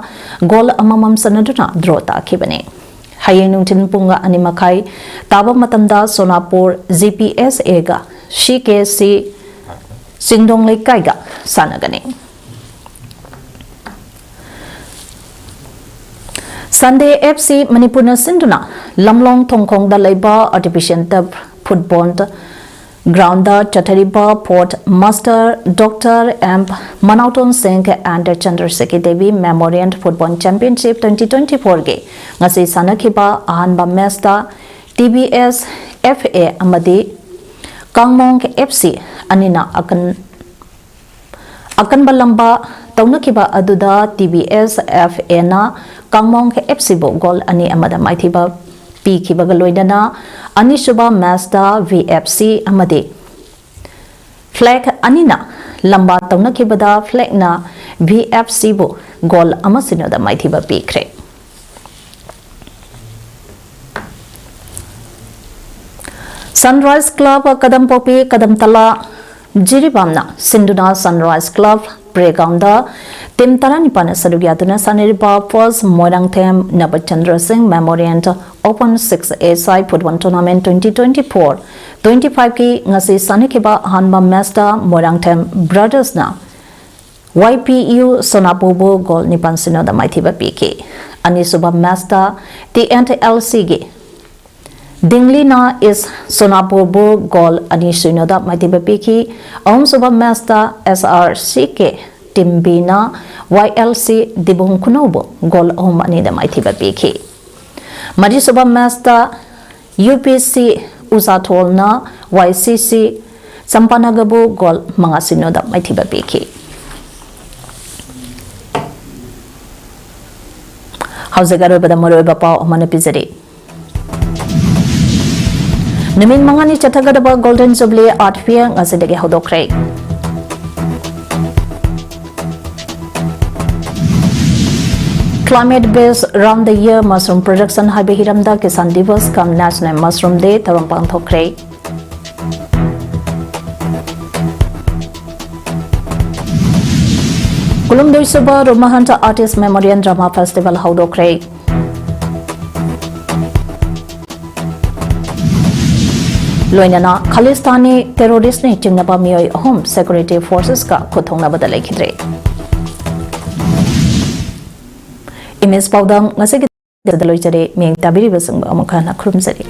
goal ꯑꯃꯃꯝ ꯆꯟꯅꯗꯨꯅ draw ꯇꯥꯈꯤꯕꯅꯤ꯫ ꯍꯌꯦꯡ ꯅꯨꯡꯊꯤꯜ ꯄꯨꯡ ꯑꯅꯤ ꯃꯈꯥꯏ ꯇꯥꯕ ꯃꯇꯝꯗ ꯁꯣꯅꯥꯄꯨꯔ GPSAꯒ CKC ꯆꯤꯡꯗꯣꯡ ꯂꯩꯀꯥꯏꯒ ꯁꯥꯟꯅꯒꯅꯤ꯫ Sunday FC ꯃꯅꯤꯄꯨꯔꯅ ꯁꯤꯟꯗꯨꯅ ꯂꯝꯂꯣꯡ ꯊꯣꯡꯈꯣꯡꯗ ꯂꯩꯕ Artificial Turf Football Groundꯗ ꯆꯠꯊꯔꯤꯕ Fourth Master Doctor M ꯃꯅꯥꯎꯇꯣꯟ ꯁꯤꯡ and ꯆꯟꯗ꯭ꯔꯁꯦꯈꯤ Devi Memorial Football Championship twenty twenty-fourꯒꯤ ꯉꯁꯤ ꯁꯥꯟꯅꯈꯤꯕ ꯑꯍꯥꯟꯕ matchꯇ TBSFA ꯑꯃꯗꯤ ꯀꯥꯡꯃꯣꯡ FC ꯑꯅꯤꯅ ꯑꯀꯟ-, ꯑꯀꯟꯕ ꯂꯝꯕ ꯇꯧꯅꯈꯤꯕ ꯑꯗꯨꯗ ꯇꯤ ꯕꯤ ꯑꯦꯁ ꯑꯦꯐ ꯑꯦꯅ ꯀꯥꯡꯃꯣꯡ ꯑꯦꯐ ꯁꯤꯕꯨ ꯒꯣꯜ ꯑꯅꯤ ꯑꯃꯗ ꯃꯥꯏꯊꯤꯕ ꯄꯤꯈꯤꯕꯒ ꯂꯣꯏꯅꯅ ꯑꯅꯤꯁꯨꯕ ꯃꯦꯆꯇ ꯚꯤ ꯑꯦꯐ ꯁꯤ ꯑꯃꯗꯤ ꯐ꯭ꯂꯦꯛ ꯑꯅꯤꯅ ꯂꯝꯕꯥ ꯇꯧꯅꯈꯤꯕꯗ ꯐ꯭ꯂꯦꯛꯅ ꯚꯤ ꯑꯦꯐ ꯁꯤꯕꯨ ꯒꯣꯜ ꯑꯃ ꯁꯤꯅꯣꯗ ꯃꯥꯏꯊꯤꯕ ꯄꯤꯈ꯭ꯔꯦ꯫ ꯁꯟꯔꯥꯏꯖ ꯀ꯭ꯂꯕ ꯀꯗꯝꯄꯣꯛꯄꯤ ꯀꯗꯝꯇꯂꯥ ꯖꯤꯔꯤꯕꯥꯝꯅ ꯁꯤꯟꯗꯨꯅ ꯁꯟꯔꯥꯏꯖ ꯀ꯭ꯂꯕ ꯄ꯭ꯂꯦꯒ꯭ꯔꯥꯎꯟꯗ ꯇꯤꯝ ꯇꯔꯥꯅꯤꯄꯥꯟꯅ ꯁꯔꯨꯛ ꯌꯥꯗꯨꯅ ꯁꯥꯟꯅꯔꯤꯕ ꯐꯥꯔꯁ ꯃꯣꯏꯔꯥꯡꯊꯦꯝ ꯅꯕꯆꯟꯗ꯭ꯔ ꯁꯤꯡ ꯃꯦꯃꯣꯔꯤꯌꯦꯜ ꯑꯣꯄꯟ ꯁꯤꯛꯁ ꯑꯦ ꯁꯥꯏ football tournament twenty twenty four twenty ꯐꯥꯏꯚꯀꯤ ꯉꯁꯤ ꯁꯥꯟꯅꯈꯤꯕ ꯑꯍꯥꯟꯕ ꯃꯦꯆꯇ ꯃꯣꯏꯔꯥꯡꯊꯦꯝ ꯕ꯭ꯔꯗꯔꯁꯅ ꯋꯥꯏ ꯄꯤ ꯌꯨ ꯁꯣꯅꯥꯄꯨꯔꯕꯨ ꯒꯣꯜ ꯅꯤꯄꯥꯟ ꯁꯤꯅꯣꯗ ꯃꯥꯏꯊꯤꯕ ꯄꯤꯈꯤ꯫ ꯑꯅꯤꯁꯨꯕ ꯃꯦꯆꯇ ꯇꯤ ꯑꯦꯟ ꯑꯦꯜ ꯁꯤꯒꯤ ꯗꯤꯡꯂꯤꯅ ꯏꯁ ꯁꯣꯅꯥꯄꯨꯔꯕꯨ ꯒꯣꯜ ꯑꯅꯤ ꯁꯤꯅꯣꯗ ꯃꯥꯏꯊꯤꯕ ꯄꯤꯈꯤ꯫ ꯑꯍꯨꯝꯁꯨꯕ ꯃꯦꯆꯇ ꯑꯦꯁ ꯑꯥꯔ ꯁꯤ ꯀꯦ ꯇꯤꯝ ꯕꯤꯅ ꯋꯥꯏ ꯑꯦꯜ ꯁꯤ ꯗꯤꯕꯨꯡ ꯈꯨꯅꯧꯕꯨ ꯒꯣꯜ ꯑꯍꯨꯝ ꯑꯅꯤꯗ ꯃꯥꯏꯊꯤꯕ ꯄꯤꯈꯤ꯫ ꯃꯔꯤꯁꯨꯕ ꯃꯦꯆꯇ ꯌꯨ ꯄꯤ ꯁꯤ ꯎꯖꯥꯊꯣꯜꯅ ꯋꯥꯏ ꯁꯤ ꯁꯤ ꯆꯝꯄꯥꯅꯒꯕꯨ ꯒꯣꯜ ꯃꯉꯥ ꯁꯤꯅꯣꯗ ꯃꯥꯏꯊꯤꯕ ꯄꯤꯈꯤ꯫ ꯍꯧꯖꯤꯛ ꯑꯔꯣꯏꯕꯗ ꯃꯔꯨꯑꯣꯏꯕ ꯄꯥꯎ ꯑꯃꯅ ꯄꯤꯖꯔꯤ꯫ ꯅꯨꯃꯤꯠ ꯃꯉꯥꯅꯤ ꯆꯠꯊꯒꯗꯕ ꯒꯣꯜꯗꯟ ꯖꯨꯕꯤꯂꯤ ꯑꯥꯔꯠ ꯐꯤꯌꯔ ꯉꯁꯤꯗꯒꯤ ꯍꯧꯗꯣꯛꯈ꯭ꯔꯦ꯫ Climate Based Round the Year Mushroom Production ꯍꯥꯏꯕ ꯍꯤꯔꯝꯗ ꯀꯤꯁꯥꯟ ꯗꯤꯕꯁ ꯀꯝ ꯅꯦꯁꯅꯦꯜ ꯃꯁꯔꯨꯝ ꯗꯦ ꯊꯧꯔꯝ ꯄꯥꯡꯊꯣꯛꯈ꯭ꯔꯦ꯫ ꯀꯨꯟꯍꯨꯝꯗꯣꯏꯁꯨꯕ ꯔꯨꯞꯃꯍꯟꯇ ꯑꯥꯔꯇꯤꯁ ꯃꯦꯃꯣꯔꯤꯌꯦꯜ ꯗ꯭ꯔꯃꯥ ꯐꯦꯁꯇꯤꯚꯦꯜ ꯍꯧꯗꯣꯛꯈ꯭ꯔꯦ꯫ ꯂꯣꯏꯅꯅ ꯈꯥꯂꯤꯁꯇꯥꯅꯤ ꯇꯦꯔꯣꯔꯤꯁ꯭ꯠꯅꯤ ꯆꯤꯡꯅꯕ ꯃꯤꯑꯣꯏ ꯑꯍꯨꯝ ꯁꯦꯀ꯭ꯌꯨꯔꯤꯇꯤ ꯐꯣꯔꯁꯦꯁꯀ ꯈꯨꯠ ꯊꯣꯛꯅꯕꯗ ꯂꯩꯈꯤꯗ꯭ꯔꯦ꯫ ꯏꯃꯦꯖ ꯄꯥꯎꯗꯝ ꯉꯁꯤꯒꯤ ꯂꯣꯏꯖꯔꯦ꯫ ꯃꯤꯌꯦꯡ ꯇꯥꯕꯤꯔꯤꯕꯁꯤꯡꯕꯨ ꯑꯃꯨꯛ ꯍꯟꯅ ꯈꯨꯔꯨꯝꯖꯔꯤ꯫